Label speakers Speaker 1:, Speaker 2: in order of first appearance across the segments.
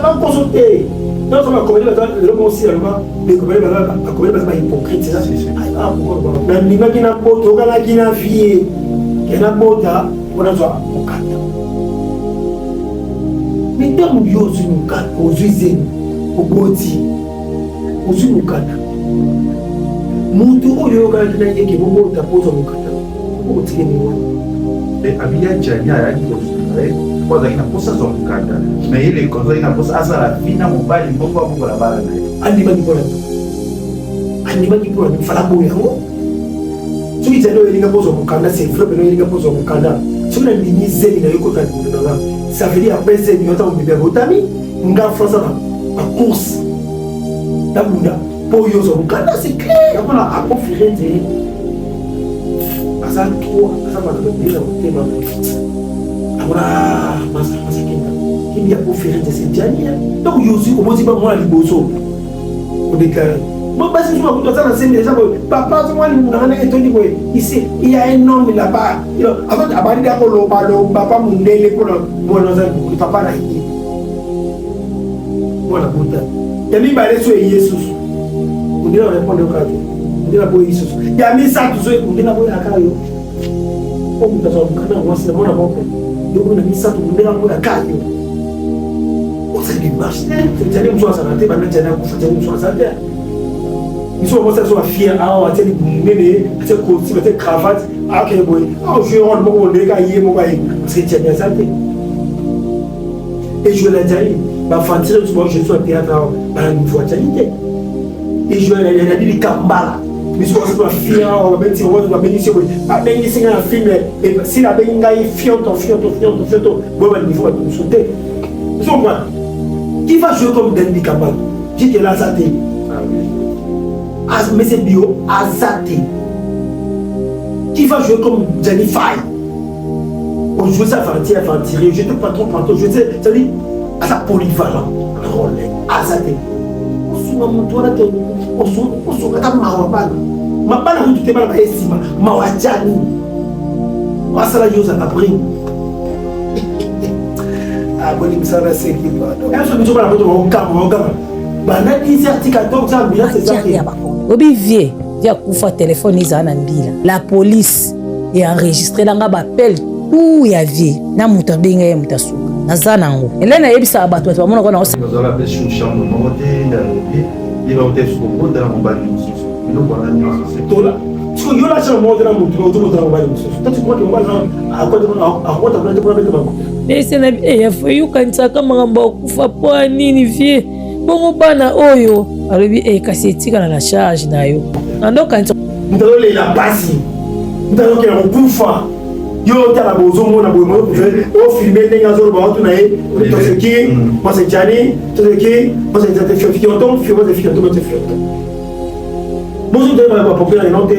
Speaker 1: Bakoso te. Nyonso bakomeli baza eloko osila loba bekomeli baza bakomeli baza bahypocrite. Nandimaki na bota, okanaki na vie ke nabota mpo nazwa mokanda. Me ntango yo ozwi mokanda, ozwi zemi, oboti, ozwi mokanda, moto oyo oyokanaki na ye ke bobota mpo ozwa mokanda, okotikeli wana.
Speaker 2: Mais Abiya Djani ayaki kosunga ye mpo azalaki na mposa azwa mokanda, mais ye leko azalaki na mposa azala vi na mobali moko abokola bana na ye.
Speaker 1: Andimaki mpo na nini? Andimaki mpo na nini? Fala boya yango. Soki Djani oyelinga mpo ozwa mokanda, c'est vrai pena oyelinga mpo ozwa mokanda. Soki nandimi zemi na yo ekota libumu na nga, ça veut dire après zemi yo ntango bebe abotami, nga François na ba course nabunda mpo yo ozwa mokanda, c'est clair. Yango na Apo Firenze aza trop, aza makambo ebele na motema. Amona masa masa kenda kimbi ya Apo Firenze c'est Djani. Donc yo ozwi oboti ba mwana liboso odéclare Bon, basi mosusu bakutu aza na zemi deja boye, papa azomwa libumu na nga ndenge etondi boye, ici il y a un homme là-bas, abandi deja kolobaloba pa mondele mpona mwana aza libumu papa na ye mwana bota ya mibale so eye susu mondele arépondre yo kaka te, mondele aboyi susu ya misato so mondele aboyaka yo po moto azwa mokanda ya mwasi na mwana moko yo kuna misato mondele aboyaka yo osali démarche te. Jani mosusu azala te, banda Jani akufa, Jani mosusu aza te. Biso bamosi azo bafier awa, atie libumu monene, atie costume, atie cravate, akende boye, ajoue role moko ondeka ye moko aye, parce que Jani aza te. Ejoue na Jani baventire biso bajoue so ya théâtre awa, bana niveau ya Jani te. Ejoue na Didi Kambala, biso baso bafier awa, babeti yango, babengisi boye, babengisi ngai na film, sila abengi ngai fionto fionto fionto fionto boye, baniveau bato mosusu te. Vous comprenez? Qui va jouer comme Dani Kambala? J'ai là aza te. Mais c'est bio aza te. Qui va jouer comme Gianni Faye? On joue ça aventure, aventurier. Je te patron, patron. Je sais, c'est-à-dire, aza polyvalent. Rôle, aza te. Osunga moto wana te, osunga ata mawa bana. Mabala kutu te, bana baye nsima. Mawa Gianni. Asala yo ozala prime. Bolimbisa na seki biso, biso bana poto bakokanga bakokanga banda 10 heures tika to sa ambulance eza te.
Speaker 3: Obi vie vie akufa, telefone ezala na mbila, la police enregistre nanga baappel tout ya vie na moto abenga ye moto asuka naza nango ele nayebisaka bato, bato bamonaka na
Speaker 2: ozala mpe sur chambre moko te, nde alobi ye bauta esuki kokota na mobali mosusu, biloko wana nyonso.
Speaker 1: Tola siko yo na chambre moko te na motu, ozokota na mobali mosusu. Toi, tu crois que mobali akota kuna te mpona bete bango?
Speaker 3: Ese na eyafa yokanisaka makambo ya kufa mpo ya nini vie bongo bana oyo alobi e kasi etikala na charge na yo nandokanisa.
Speaker 1: Moto azolela mpasi, moto azokenda kokufa, yo otala bozomona boye, ofilme ndenge azoloba watu na ye: toseki, moi c'est Gianni, toseki, moi c'est Fionton, moi c'est Fionton, moi c'est Fionton. Bozotala bapopulaire eno te,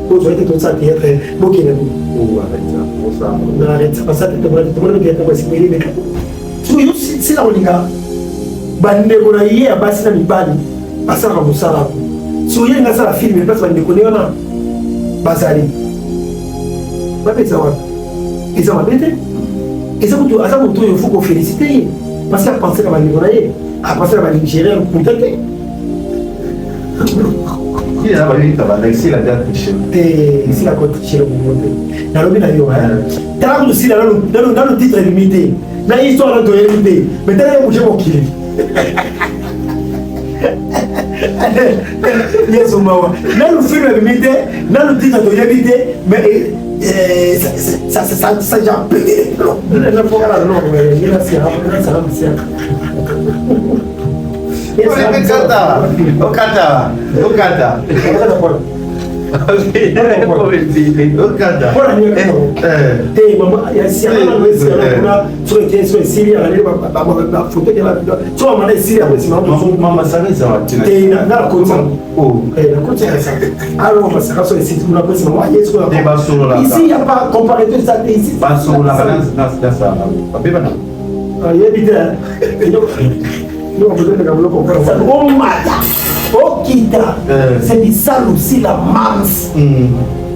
Speaker 1: bozwa ete tosala théâtre, bokende tomona théâtre basimeli. Soki yo sila kolinga bandeko na ye ya basi na mibali basalaka mosala, soki ye alinga asala film place bandeko nde wana bazali bapesa wana, eza mabe te. Eza kutu aza motu oyo faut koféliciter ye, parce que apense na bandeko na ye, apense na banigérien kuta te. Te, esila kotricher bongo te. Nalobi na yo, tala kutu sila nano titre ebimi te, na histoire nano toyebi te, mais tala ye bouge mokili. Yesu mawa, nanu film ebimi te, nanu titre toyebi te, mais ça j'ai pété les plombs.
Speaker 2: Okata, okata, okata, okata.
Speaker 1: Te, kuna soki eke so esili bafoto so bamana esili yango esima.
Speaker 2: Mama Sara eza wapi?
Speaker 1: Te, nga nakotisa, nakotisa alors mama Sara so esili kuna po esima ye so.
Speaker 2: Te, basololaka.
Speaker 1: Ici y a pas comparaison, eza te ici.
Speaker 2: Basololaka na Sara, babebana.
Speaker 1: Yebi te omata okita, c'est bisalu aussi la mams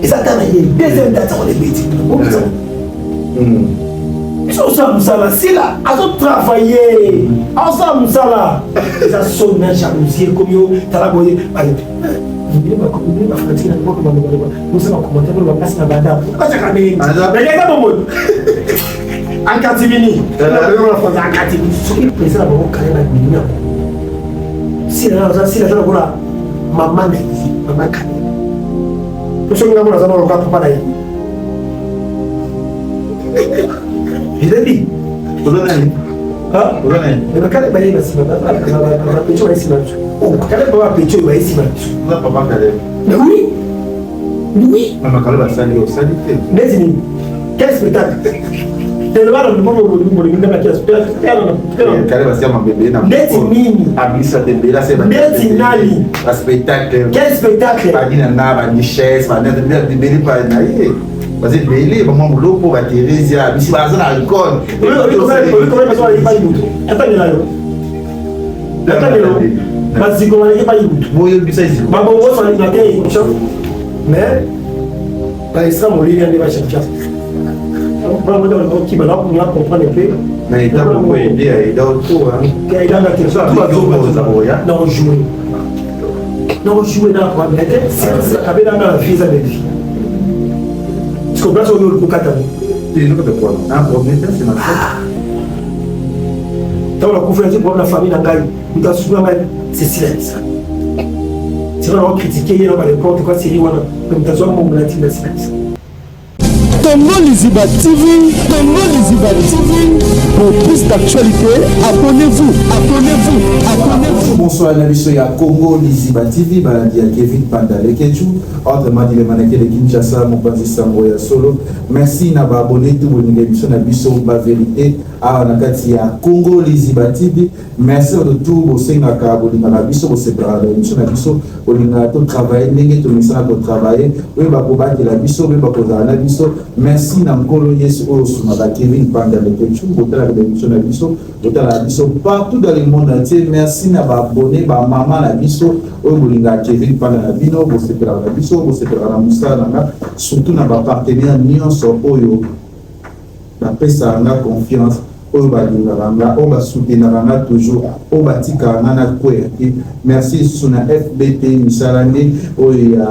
Speaker 1: eza ta na ye deuxième date yango lebeti. Mais osala mosala, Sila azotravaille, aosala mosala. Eza soni na jalousie ekomi yo tala boye bafanatike na moko balobaloba bosala bacommentaire boloba mpasi na banda batiaka ndenge eza bomoi ankatimini ankatimini soki président na bango kale na bimi yango Sila aza lokola mama na ye, mama kale soki ngambo naza lokola papa na ye. Ezali
Speaker 2: oza nani? Oza nani?
Speaker 1: Bakale baye na nsima, bapetits baye nsima biso. Kale ba bapetits oyo baye nsima biso.
Speaker 2: Oza papa Kale?
Speaker 1: Mais oui, oui.
Speaker 2: Mama Kale basali osali te.
Speaker 1: Neti nini? Quel spectacle?
Speaker 2: Kale basia mabebe na
Speaker 1: neti nini?
Speaker 2: Abisa te bela se
Speaker 1: neti nani?
Speaker 2: Ba spectacle.
Speaker 1: Quel spectacle?
Speaker 2: Badina na ba duchesse, ba neti beli pa na ye. Baza ebele, bamwa molopo, batheresia bisi baza na alcool.
Speaker 1: Baziko baleki epai mutu
Speaker 2: boyebisa eziko
Speaker 1: babongo balinga te, mais baestra molili nde bachacha bamokiba na comprendre mpe
Speaker 2: na eta moko ede aida oto
Speaker 1: naojouer naojouer na problème te kabelanga na vie eza na vie. Parce que place oyo olukokata ntango nakufa nazi problème na famille na ngai, moto asuki na ngai Cécile Alisa. C'est vrai, naocritique ye na ban'importe quoi série wana, mais moto azwa mbongo na ntina Cécile Alisa.
Speaker 4: Congo Liziba TV, Congo Liziba TV. Pour plus d'actualités, abonnez-vous, abonnez-vous, abonnez-vous.
Speaker 2: Bonsoir na biso ya Congo Liziba TV, balandi ya Kevin Panda Lekechu, autrement dit le maneke de Kinshasa, mopanzi sango ya solo. Merci na ba abonné tout bolinga biso na biso ba vérité awa na kati ya Congo Liziba TV. Merci de tout bosengaka, bolingaka biso, bosepelaka na émission na biso, bolingaka totravaille ndenge tomesana kotravaille, oyeba kobatela biso, oyeba kozala na biso. Merci na Nkolo Yesu oyo osungaka Kevin Panda Lekechu. Botalaka ba émission na biso, botalaka biso partout dans le monde entier. Merci na baabonné, bamama na biso oyo bolingaka Kevin Panda na bino, bosepelaka na biso, bosepelaka na mosala na nga, surtout na bapartenaire nyonso oyo bapesaka nga confiance, oyo balingaka nga, oyo basoutenaka nga toujours, oyo batikaka nga na kweya te. Merci lisusu na FBT misala nde oyo ya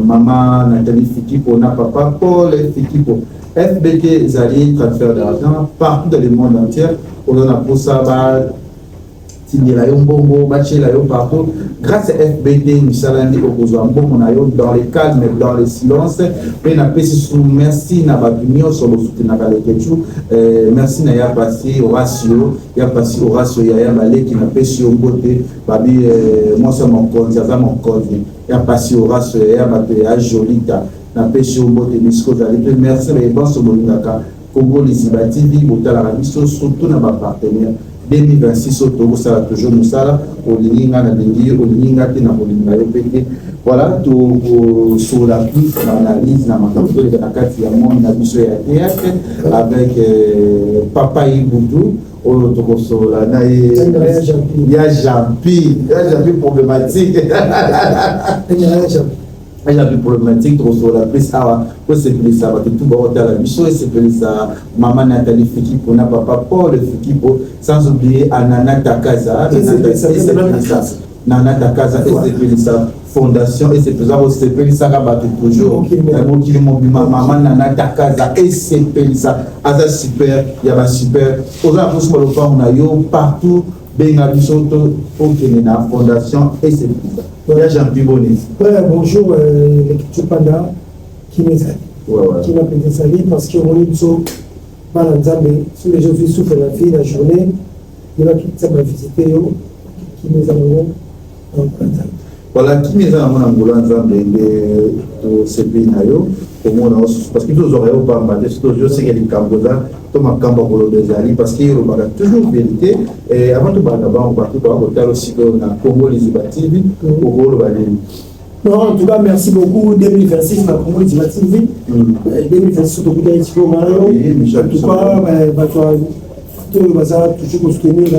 Speaker 2: mama Nathalie Fikipo na papa Paul Fikipo. FBT ezali transfert d'argent partout dans le monde entier. Oza na mposa batindela yo mbongo, batiela yo partout, grâce à FBT misala nde okozwa mbongo na yo dans le calme, dans le silence. Mpe napesi su merci na bato nyonso bosoutenaka Lekechu. Merci na ya pasi Horacio, ya pasi Horacio, yaya baleki, napesi yo mbote. Babi mwasi ya mokonzi aza mokonzi. Ya pasi Horacio, yaya bato ya Jolita, napesi yo mbote bisika ozali. Mpe merci na banso bolingaka Congo Liziba TV, botalaka biso, surtout na bapartenaire. 2026 oyo tokosala toujours mosala. Olingi nga, nalingi yo, olingi nga te, na kolinga yo mpe te. Voilà, tokosola plus na analyse na makambo toleka na kati ya monde na biso ya théâtre avec papa Ibutu oyo tokosolola na ye, ya Jampi, ya Jampi problématique, ya Jampi problématique. Tokosolola plus awa kosepelisa bato tu baotala biso, esepelisa mama Nathalie Fikipo na papa Paul Fikipo, sans oublier Anana Takaza. Esepelisa Nana Takaza, esepelisa fondation, esepelisa kosepelisaka bato toujours mokili mobima. Mama Nana Takaza esepelisa, aza super ya basuper. Oza na mposa lopango na yo partout, benga biso to okende na fondation esepelisa. Ya Jean Boni?
Speaker 1: Ouais, bonjour, l'équipe Panda qui m'ezali qui m'a peut ezali parce que omoni biso bana Nzambe soki déjà ozwi souffle na vie na journée, yebaki Nzambe avisite yo. Kimi eza nango na ngolu ya Nzambe.
Speaker 2: Voilà, kimi eza nango na ngolu ya Nzambe. Nde tosepeli na yo komona yo susu, parce que tozwaka yo pamba te. Soki tozwi oseke likambo eza to makambo ya koloba ezali, parce que olobaka toujours vérité. Avant tobanda bango, bato baa kotala sikoyo na Congo Liziba TV, okoloba nini?
Speaker 1: Non, en tout cas, merci beaucoup. 2026, na Congo Liziba TV. 2026, tokutani sikoyo nga yo. En tout cas, bato oyo baza toujours kosoutenir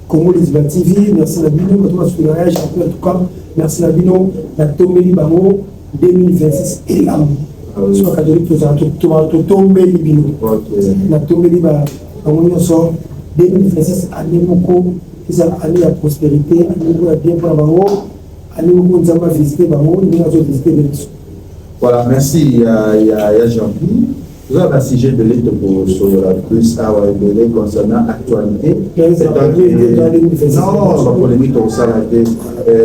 Speaker 1: Congo Liziba TV, merci na bino. Bato basoutenir ya champion, en tout cas, merci na bino. Natombeli bango 2026 elamu. Biso bakatolike tozala totombeli bino, natombeli bango nyonso. 2026, année moko ezala année ya prospérité, année moko ya bien mpona bango, année moko Nzambe avisite bango ndenge azovisite biso.
Speaker 2: Voilà, merci ya Jean-Pierre. Toza na sujet ebele tokosolola plus awa, ebele concernant actualité. Non, bapolémique tokosala te,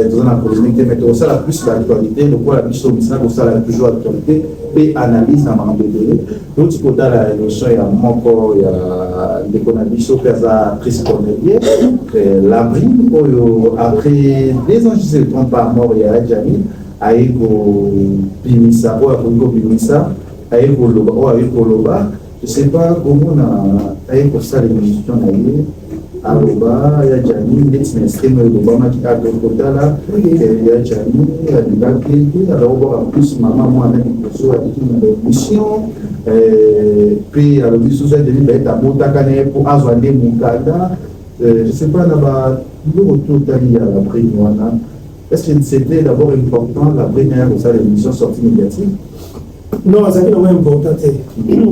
Speaker 2: toza na polémique te, mais tokosala plus baactualité lokola biso misana kosala toujours actualité mpe analyse na makambo ebele. Touti kotala émission ya moko ya ndeko na biso mpe aza actrice comédien, Labrine, oyo après 2 ans, je ne trompe pas, mort ya Adjani, aye kobimisa oyo akoki kobimisa, aye koloba oyo aye koloba. Je sais pas, komona aye kosala émission na ye, aloba ya Jani neti na extrême oyo elobamaki ato kotala ya Jani alingaki ete azakobwaka plus mama mwana liboso aleki na baémission, mpe alobi susu ya Jani baete abotaka na ye mpo azwa nde mokanda. Je sais pas, na babiloko to otali ya Labrine wana, est-ce que c'était d'abord important Labrine aya kosala émission sortie médiatique?
Speaker 1: Non, azalaki nango important te.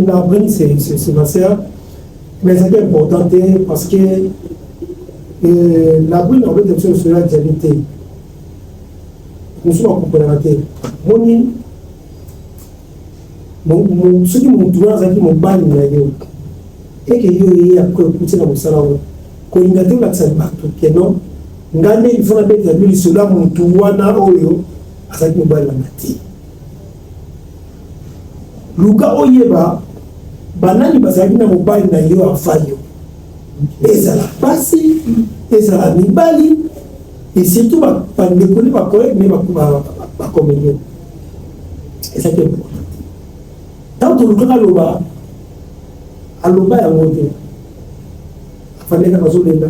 Speaker 1: Labrine, c'est ma sœur, mais ezalaki important te parce que Labrine akobeta biso lisolo ya Jani te, mosusu bakomprenaka te. Moni, soki motu wana azalaki mobali na yo, eke yo ye après okuti na mosala wana, kolinga te olakisa bato ke non, ngai nde il faut nabetela bino lisolo ya motu wana oyo azalaki mobali na nga te. Luka oyeba banani bazalaki na mobali na yo avant yo, ezala basi, ezala mibali, et surtout bandeko nde bacollègue ne bacomédien. Ezalaki important te. Ntango tolukaka aloba, aloba yango te. Afandi kaka, azolela,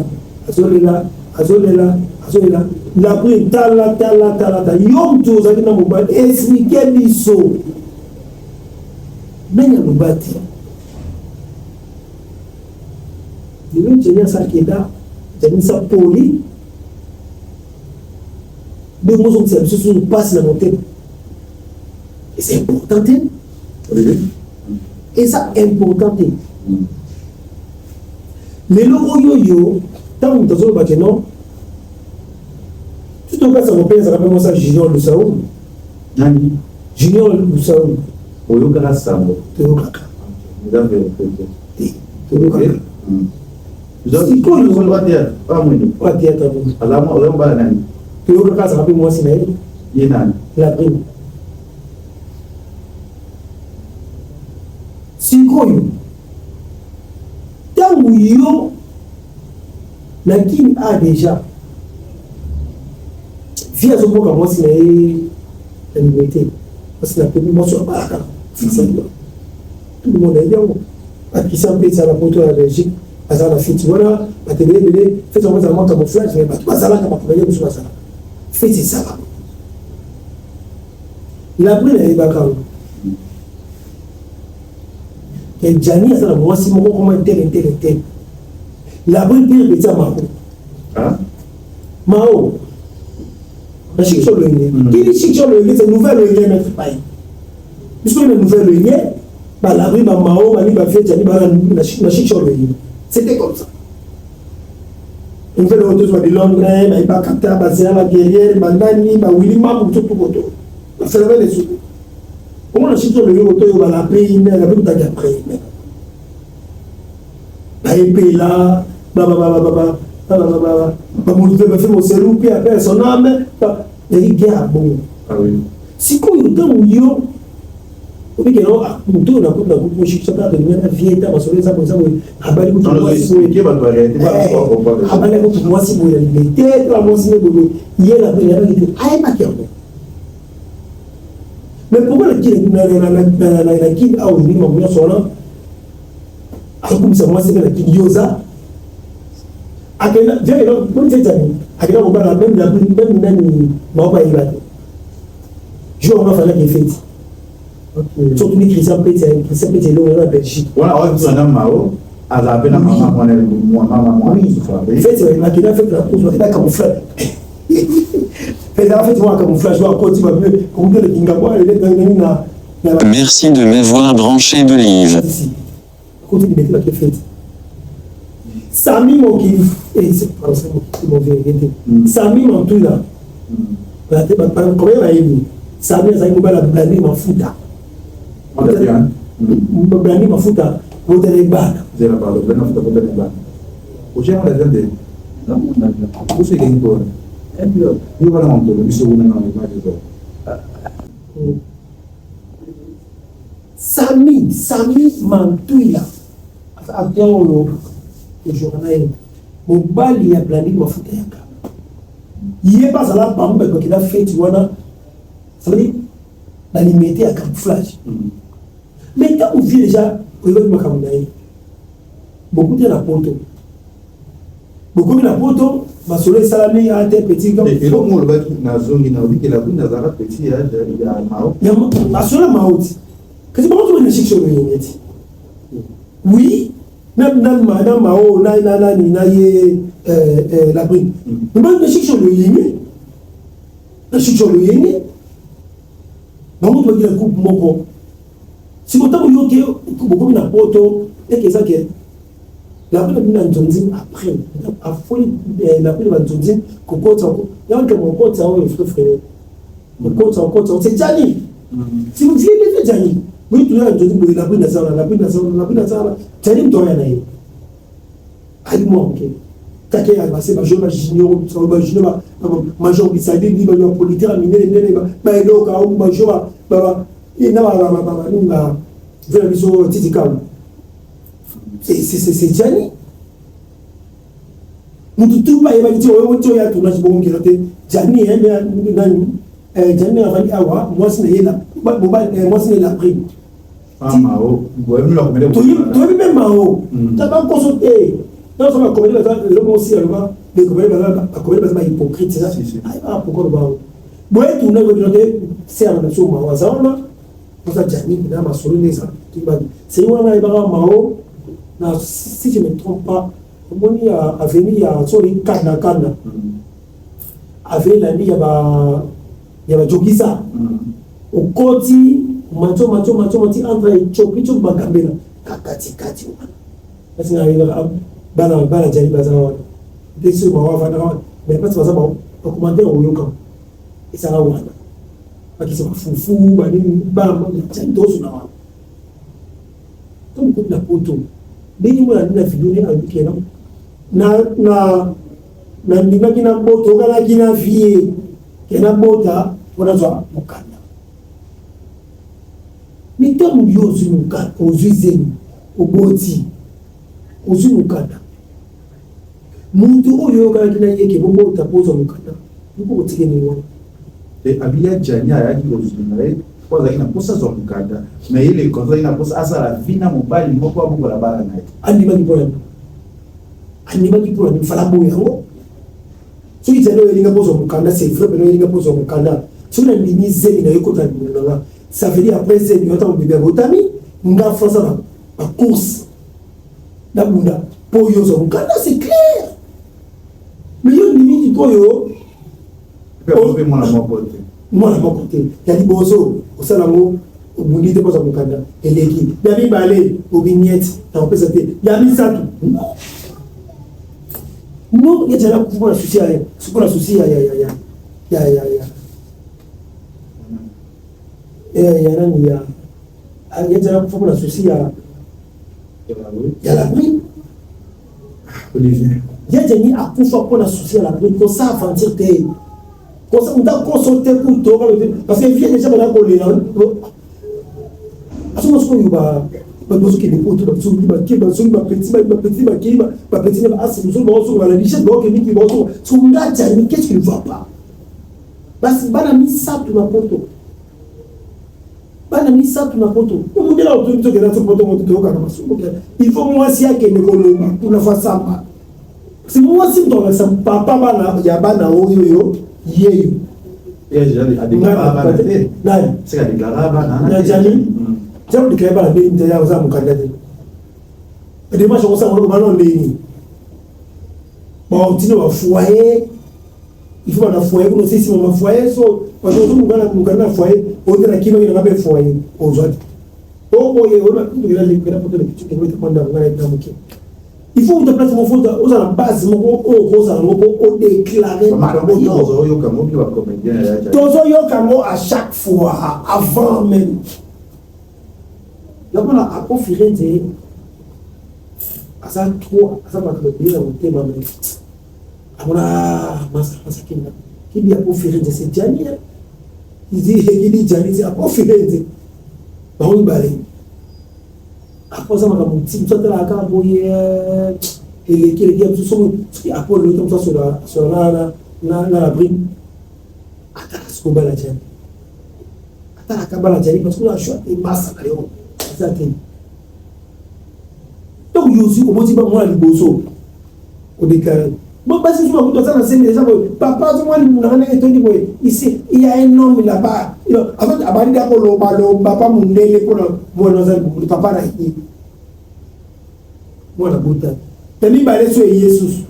Speaker 1: azolela, azolela, azolela. Labrine, tala, tala, tala, tala, yo mutu ozalaki na mobali, explique biso nani aloba te. Lelo Jeni asakenda, Jeni sa poli ndenge ozongisa biso susu mpasi na motema. Eza important te, eza important te. Lelo oyo yo, ntango moto azoloba ke non, tutokasa mpe ezalaka mpe mwasa Junior Lusaulu.
Speaker 2: Nani?
Speaker 1: Junior Lusaulu.
Speaker 2: Oyokaka sango?
Speaker 1: Toyokaka.
Speaker 2: Eza vérité te?
Speaker 1: Te, toyokaka. Sikoyo
Speaker 2: théâtre azamobala nani?
Speaker 1: Toyokaka azalaka mpe mwasi na ye.
Speaker 2: Ye nani?
Speaker 1: Labrine. Sikoyo ntango yo na kini a déjà vie azoboka mwasi na ye na limete, mwasi na pemi, mwasi oyo abalaka, tout le monde ayebi yango. Bakisa mpe ezala poto ya Belgique, baza na feti wana, bato ebele ebele. Feti yango ezala mwa camouflage, mais bato bazalaka, bacomédien mosusu bazalaka, feti ezalaka. Labrine ayebaka yango ke Jani aza na mwasi moko koma ntele ntele ntele. Labrine pire petit ya Mao, Mao na Chic Loyenge. Kili Chic Loyenge, c'est nouvelle Loyenge, maître pai biso na nouvelle Loyenge, balabri, bamao, bani, bavie Jani bana na Chic Loyenge. C'était comme ça, nouvelle oyo tozwa de Londres, bayebakata bazela baguerrière, banani, bawili mambu totukoto baphénomène esuku. Omona Chic Loyenge otoyo balabri me labri kutaki après me baepela bafe moselu mpe ape son âme yaki guerre ya bongo. Sikoyo ntango yo obikela moto oyo nakuti na groupe oshikisaka tolinga na vie ta masolo eza boye, eza boye, abali kutu mwasi boye, abali kutu mwasi boye ya limete to mwasi ne boye, ye na mpe yabaki te, ayebaki yango. Mais pourquoi na kini awa olingi mambo nyonso wana, azokumisa mwasi mpe na kini yo oza akenda viakenda akenda kobala même même nani mao bayeba te. Jour yango afandaki efeti, surtout ni Christian Peti, Christian Peti elongo na Belgique.
Speaker 2: Wana awa mao azala mpe na mama mwana, mama mwana.
Speaker 1: Feti bakenda, feti na course, bakenda camouflage, ezala feti mwana camouflage, bakoti bableu, kokuta lekinga bwa eleki na
Speaker 5: Merci de m'avoir branché Believe.
Speaker 1: Koti liberté bake fete. Sami mokili eh, pardon, Sami mokili mokili te. Sami Mantula. Combien bayebi? Sami azali mobali ya Blandi Mafuta. Blandi Mafuta botala ebana.
Speaker 2: Zela pardon, Blandi Mafuta botala ebana. Ojenga la viande. Biso ekengi kona. Yo bana mantolo biso kuna na image zo.
Speaker 1: Sami, Sami Mantuila. Acteur oyo ojouaka na ye. Mobali ya Blandine Mafuta ya kala. Ye mpe azala bango bato bakenda feti wana. Ça veut dire na limete ya camouflage. Mais ntango vie déjà oyebaki makambo na ye. Bokuti na poto. Bokomi na poto masolo esalami ate petit
Speaker 2: eloko moko olobaki nazongi na obikela kuna nazalaka petit ya mao
Speaker 1: masolo ya mao ti kasi bango tobani na chiction loyenge ti oui na na na mao na na nani na ye la brune mais bango na chiction loyenge na chiction loyenge bango tobaki na groupe moko siko ntango yoke bokomi na poto eke eza ke La brune abimi na nzonzi après afoli la brune ba nzonzi kokota yango kokota oyo frère frère kokota kokota c'est Gianni si vous voulez bien Gianni oui tu as nzonzi boye la brune azala la brune azala la brune azala Gianni moto aya na ye ayi mwa moke kake ya base ba joueur ba junior ba junior ba major bisadidi ba joueur producteur ya minene minene ba eloka ba joueur ba na ba ba ba nini ba vela biso titi kalu c'est Gianni mutu tu bayebaki ti oyo ti oyo atournage bongokela te Gianni nani Gianni avandi awa mwasi na ye mwasi na ye la prime toyebi mpe mao ta bakoso te nyonso bakomedi baza eloko mosi aloba bakomedi baza bahypocrite pourquoi loba boye tournage bokela te se ya na biso mao aza wana Oza Gianni na masolo nde eza toyebani seri wana nayebaka mao na si je me trompe pas omoni ya avenue ya sori kanda kanda avenue elandi ya ba ya ba jokisa okoti omati omati omati omati entre etiopi tiopi bagambela kakati kati wana kasi nayebaka bana bana Gianni baza wana nde soki mao avandaka wana mais place baza bacommentaire oyoka ezala wana bakisa bafufu banini bana tozona wana ntango komi na poto ndenge mona nini na video nde alobi kena na nandimaki na bota okanaki na vie ke nabota mpo nazwa mokanda me ntango yo ozwi mokanda ozwi zemi oboti ozwi mokanda Mutu oyo oyokanaki na ye ke bobota po ozwa mokanda, yo pe okotika ye ndenge wana?
Speaker 2: Te Abiya Djani ayaki kozinga ye po azalaki na posa azwa mokanda mais ye le contraire azalaki na posa asala vie na mobali moko abokola bana na ye.
Speaker 1: Andimaki po na nini? Andimaki po na nini? Fallait aboya yango. Soki Djani oyeli nga po ozwa mokanda, c'est vrai pena oyeli nga po ozwa mokanda. Soki na ndimi zemi na yo ekota na libumu na nga, ça veut dire après zemi yo tango bebe abotami, nga faut nasala ba courses. Nabunda po yo ozwa mokanda c'est clair mais yo ndimi sikoyo
Speaker 2: mwana moko te
Speaker 1: mwana moko te ya liboso osala yango obundi te kozwa mokanda eleki ya mibale obiniete na kopesa te ya misato no ye jala kufa na susi ya mpona susi ya ya ya ya ya ya ya ya nani ya ye jala kufa mpona susi ya ya la brune
Speaker 2: Olivier
Speaker 1: ye Jenny akufa mpo na souci ya la brune kosa aventure te kosa muta koso te kuto parce que vie déjà bana kolela asoko sikoyo ba bato bazokende poto bazongi bake bazongi bapeti bapeti bakei bapeti na baasi mosusu baosoka bana richesse baokende miki baosoka soko nga Jenny qu'est-ce qui ne va pas basi bana misato na poto Bana misatu na poto. Omundela otoki tokenda so poto moto toyokaka masumu ke il faut mwasi akende koloba kuna fa samba. Si mwasi moto alakisa papa bana ya bana oyo yo yeyo. Nani? Na Jani? Jani déclaré bana ndenge nini ya oza mokanda te. Démarche okosala ngo bana ndenge nini? Ba tina ba foyer. Il faut na foyer kuna osisi mama foyer so parce que ozomukana mukana na foyer otela kimaki nanga mpe foyer ozwa te oboye il faut uta place moko ozala base moko oyo okozala yango mpo odéclare tozoyoka yango à chaque fois avant même yango na apo Firenze aza trop, aza bato ebele na motema, mais amona masa masakenda kibi apo Firenze, c'est Gianni kibi Gianni, c'est apo Firenze. Bango mibale apo aza makambo ti mosu atalaka kaka boye, eleki eleki ya mosusu. Soki apo lelo mosu asola na la brine, atalaka sikoyo bala Gianni, atalaka bala Gianni parce que na choix te, masa na yo aza te. Donc yosi oboti ba mwana liboso, odéclare bon, basi mosusu bakutu aza na zemi déjà boye, papa azomwa limunaka ndenge etondi boye, ici il y a un homme là-bas, abandi da koloba loba pa mondele mpona mwana aza papa na ye, mwana bota te. Mibale so eye susu,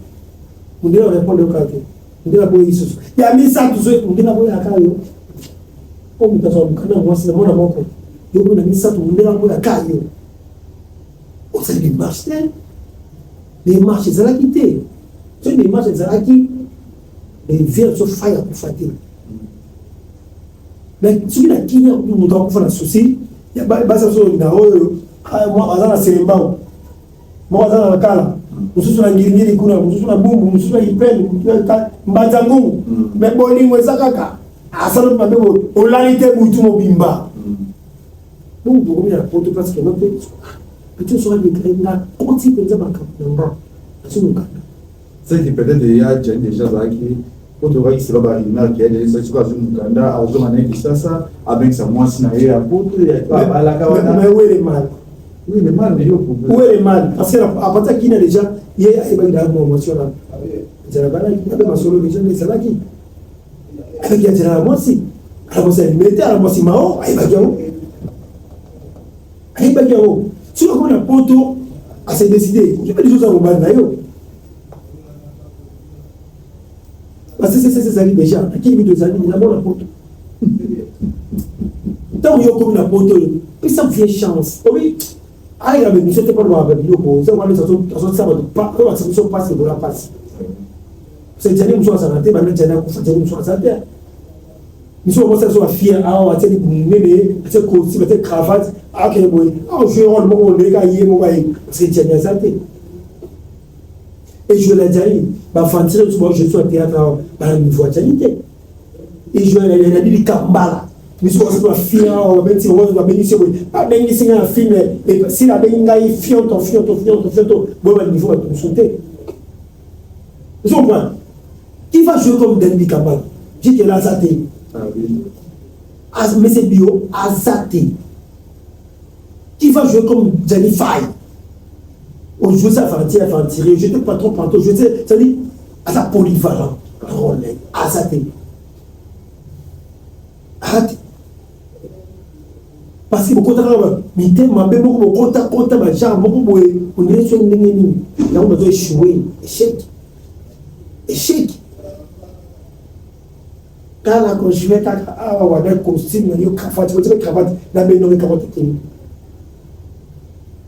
Speaker 1: mondele arépondre yoka te, mondele aboyi susu. Ya misato so, mondele aboyaka yo po moto azwa mokanda mwasi na mwana moko, yo mona misato, mondele aboyaka yo. Osali démarche te, démarche ezalaki te. Soki démarche ezalaki, vieux so fai akufa te. Mais soki na kinya moto akufa na souci, basi so na oyo aza na Selembao, moko aza na Kala, mosusu na Ngiringiri kuna, mosusu na Bumbu, mosusu na Ipele, Mbanza Ngungu, mais bolingo eza kaka. Asala mabe boye, olali te butu mobimba. Donc tokomi na poto parce que no mpe petit soki adéclare nga koti mpenza makambo na nga azi mokanda.
Speaker 2: C'est que peut-être ya Gianni déjà azalaki po tokaki selo barumeur ke déjà soki azwi mokanda, azonga na ye Kisasa, abengisa mwasi na ye ya poto abalaka wana.
Speaker 1: Mais où est le mal?
Speaker 2: Oui, le mal yo.
Speaker 1: Où est le mal? Parce que à partir kina déjà ye ayebaki na mwa mwasi wana ezala balaki abe masolo déjà nde ezalaki ayebaki azala na mwasi, ala mwasi alimete, ala mwasi mao, ayebaki yango, ayebaki yango. Soki akomi na poto, ase décidé okipe lisusu ya mobali na yo, parce que sese ezali déjà akili mito ezali déjà mona poto. Ntango yo okomi na poto oyo, pesa vie chance obi ayela bemiso te mpona baka biloko eza wana azotisa bato oyo bakisa biso mpasi ekola mpasi. Se Gianni mosusu azala te, banda Gianni akufa, Gianni mosusu aza te. Miso bakosa biso bafier awa, atie monene, atie costume, atie cravate, akende boye, ajoue rôle moko ondeka ye moko aye, parce que Gianni aza te. Ejoue na Gianni bafantire mosusu bajoue so ya théâtre awa, bana niveau ya Gianni te. Ejoue na bibi kambala, miso bakosa bafier awa, babeti babengisi boye, babengisi ngai na film, sila abengi ngai fionto fionto fionto fionto boye, baniveau bato mosusu te. Vous comprenez? Qui va jouer comme Dani Kambala? J'ai là aza te. Mais c'est bio aza te. Qui va jouer comme Gianni Faye? On joue ça aventure, aventurier, je te patron, patron, je sais, c'est-à-dire, aza polyvalent, rôle, aza te. Aza te. Parce que bokota kaka mitema mabe moko, bokota kota bagenre moko boye, ondire so ndenge nini yango bazo échoué, échec, échec. Kala kojouer kaka awa wana costume na yo, cravate, otie cravate na benonge, cravate te.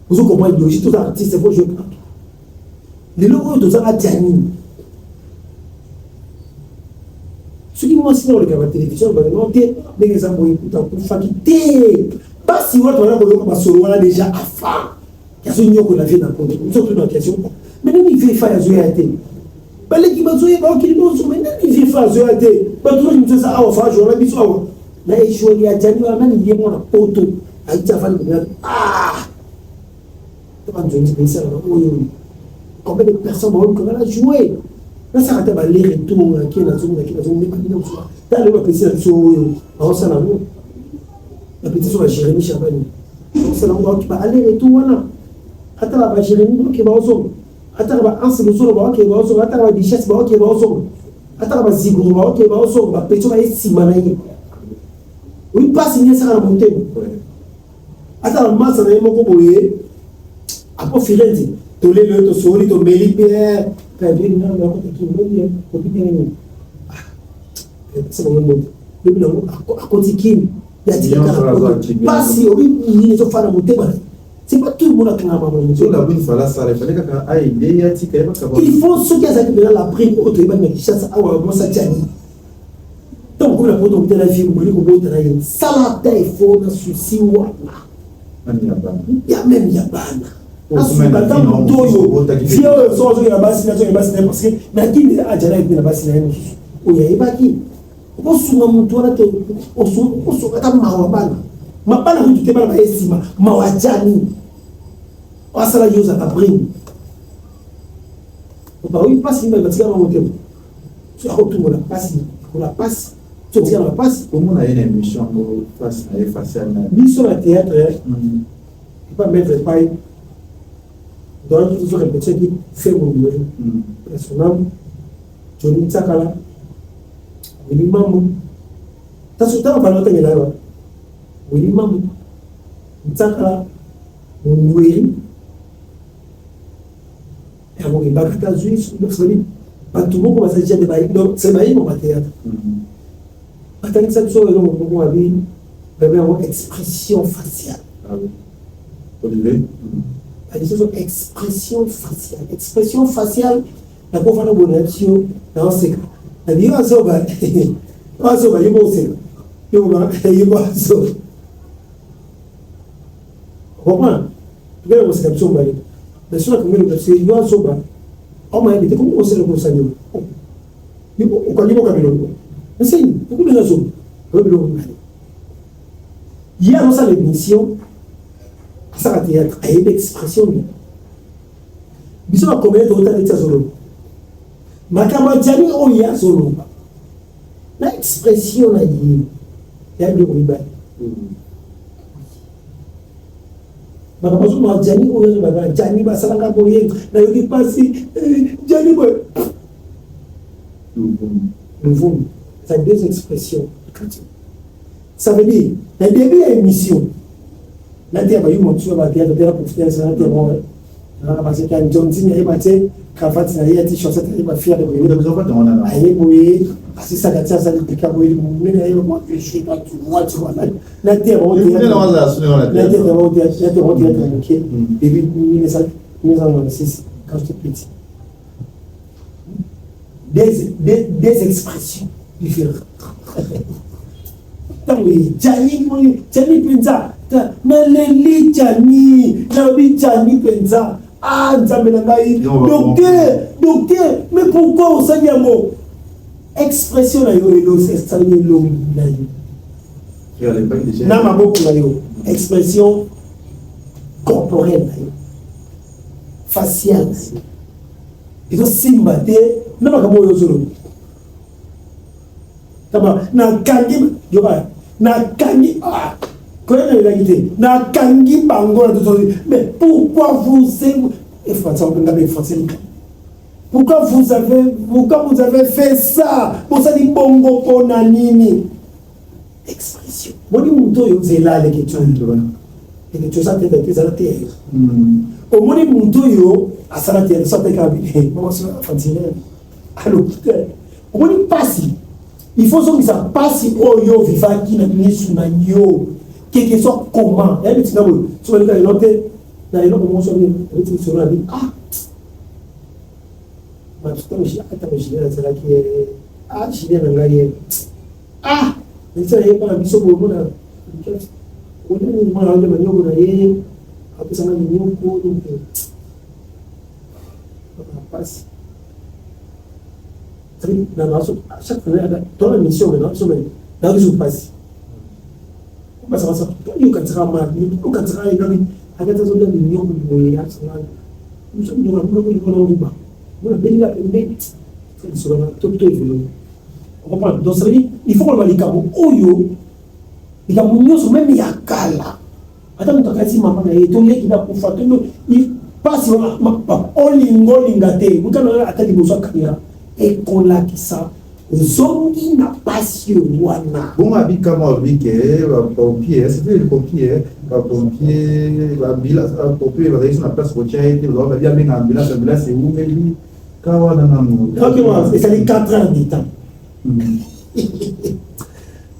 Speaker 1: Ozo comprendre idéologie? Toza artiste, faut jouer partout. Lelo oyo tozanga Gianni, soki mwasi na oleka na télévision, balelo te ndenge eza boye, kuta akufaki te. Basi wana tozala koyoka masolo wana déjà afa yazonyokola vie na poto. Biso tuna question, mais nani vie fa azoya te? Baleki bazoyeba okili bonso, mais nani vie fa azoya te? Bato oyo moto eza awa fa ajoana biso awa na ejoueli ya Gianni wana, nani ye mwana poto ayiti afandi komina? Ah, banzonzi besalaka oyo, combien de personnes baolukanga na jouer, nasaka te bale retour nake nazongi, nake nazongi ndenge mosusu. Tala lelo bapesi na biso oyo baosala yango, bapesi biso ba Jérémi Chabani baosala yango, baoki ba aller retour wana. Atala ba Jérémi baoke baozonga, atala ba Anse Lozolo baoke baozonga, atala ba Duchesse baoke baozonga, atala ba Zigoro baoke baozonga, bapesi baye nsima na ye. Oyi mpasi nini esaka na motema? Atala masa na ye moko boye apo Firenze, toleli oyo, tosoli, tomeli mpe. Epesa bango mbote. Lobi nango akoti kini. Ya tika kaka pasi obi nini ezofanda motema na ye. C'est pas tout le monde akangama na motema.
Speaker 2: La brune fala sala, il fallait kaka aider ya tika ye bakaba.
Speaker 1: Il faut soki azalaki mpenza la brune oyo toyebaki na Kinshasa awa mwasi atiani. Ntango okomi na poto okutana vie obandi kobota na ye. Sala ata effort na souci wana. Ya meme ya bana. Nasuka ata moto oyo vie oyo soki azongela basi nazongela basi na ye parce que na kini ajala epe na basi na ye mosusu oyo ayebaki okosunga moto wana te okosunga ata mawa bana mabana kutu te bana baye nsima mawa jani asala yo ozalaka brine obaoyi mpasi mibale batikala bango te soki akotumbola mpasi kola mpasi soki otikala na mpasi
Speaker 2: komona ye na émission yango face na ye facial na
Speaker 1: biso na théâtre epa maître epai donc tozo répétition ki fait mobile personam Johnny Ntsakala Willy Mambu taso ntango bana otangela yo Willy Mambu Ntsakala Mungweri yango ebakata azwi soli bato moko baza déjà de bayi donc c'est bayi moko théâtre batangisa biso eloko moko babi babi yango expression faciale.
Speaker 2: Ah oui. Olivier.
Speaker 1: Lisusu expression faciale. Expression faciale nakofanda boye na biso yo naoseka nabi yo azoba azoba yo moseka yo yo azoba comprendre tokende koseka biso mibale mais soki nakongeli biso yo azoba omayebi te komi kosela kosali yo okangi boka biloko nseni okomi eza zoba oyo biloko mibale ye azosala émission asala théâtre ayebi expression nini biso bakomele toyota neti azoloba makambo ya jani oyo ye azoloba na expression na ye ya biloko mibale makambo azoloba jani oyo azoloba jani basalaka boye nayoki mpasi eh, jani boye luvunu eza deux expressions. Ça veut dire na début ya émission nateya bayuma mosusu ya bateatre te na profite na nateya bango na parce que John Zini ayeba te cravate na ye ati chaussette ayeba fier de boye aye boye asisaka ti asali pika boye monene aye moi je suis pas tu vois tu vois nateya bango nateya bango nateya bango théâtre moke depuis 1996 quand j'étais petit des expressions différentes ntango ejani jani mpenza naleli jani nalobi jani mpenza ah nzambe na ngai docteur docteur mais pourquoi osali yango expression na yo esali elongi na yo na maboko na yo expression corporelle na yo faciale na yo ezosimba te na makambo oyo ozoloba taba nakangi yoka nakangi ah, koyena elaki te nakangi bango na tozoli mais pourquoi vous efrançais obenga mpe français lika pourquoi vous avez pourquoi vous avez fait ça bosali bongo mpo na nini expression boni moto oyo nzela aleki leketio eza te te ezala te yayo omoni moto oyo asala te so ateka fantinere aloki te omoni mpasi il faut ozongisa mpasi oyo ovivaki na misu na yo quelque soit comment yayebi ntina boye so balika lelo te na eloko moko soki obeti lisolo na bi ah ntango julien azalaki ah julien na ngai ye Ah! Neti aye epa na biso boye omona onini mwana aolia manioko na ye apesa nga minioko donc na pasi na naso chaque fois dans la mission mais naso mais na biso pasi basa basa yokatisaka mal yokatisaka ye akati azolia minioko boye asanga biso minioko na moko likolo nguba mona belinga pembeni lisolo na to to evolue. Comprendre? Donc ça veut dire il faut koloba likambo oyo likambo nyonso meme ya kala ata moto akanisi mama na ye to leki na kufa to mpasi wana olinga olinga te moto wana ata liboso ya kamera ekolakisa ozongi na mpasi wana.
Speaker 2: Bongo abikama olobi ke bapompier c'était le pompier bapompier baambulance bapompier bazalaki na place kotia ye te babi abenga ambulance ambulance ewumeli.
Speaker 1: Ezali 4 heures de temps.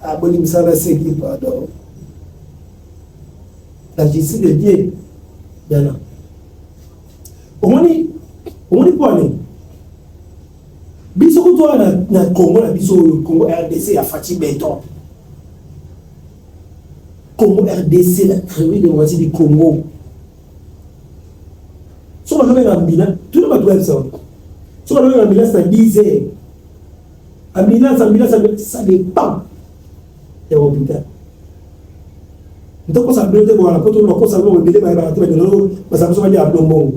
Speaker 1: Ah, bolimbisa naseki, pardon. La justice de Dieu yana omoni, omoni mpo ani biso kutu wana na Congo na biso oyo, Congo RDC ya Fatshi Béton, Congo RDC, la République démocratique du Congo. So bazobenga ambulance, tuna bato bayebisa, so bazobenga ambulance na 10 heures, ambulance, ambulance, ça dépend ya hôpital. Ntokosa bino te bwana, po tokosa bino ebele bayebaka te. Bato bazala biso balia mbongo,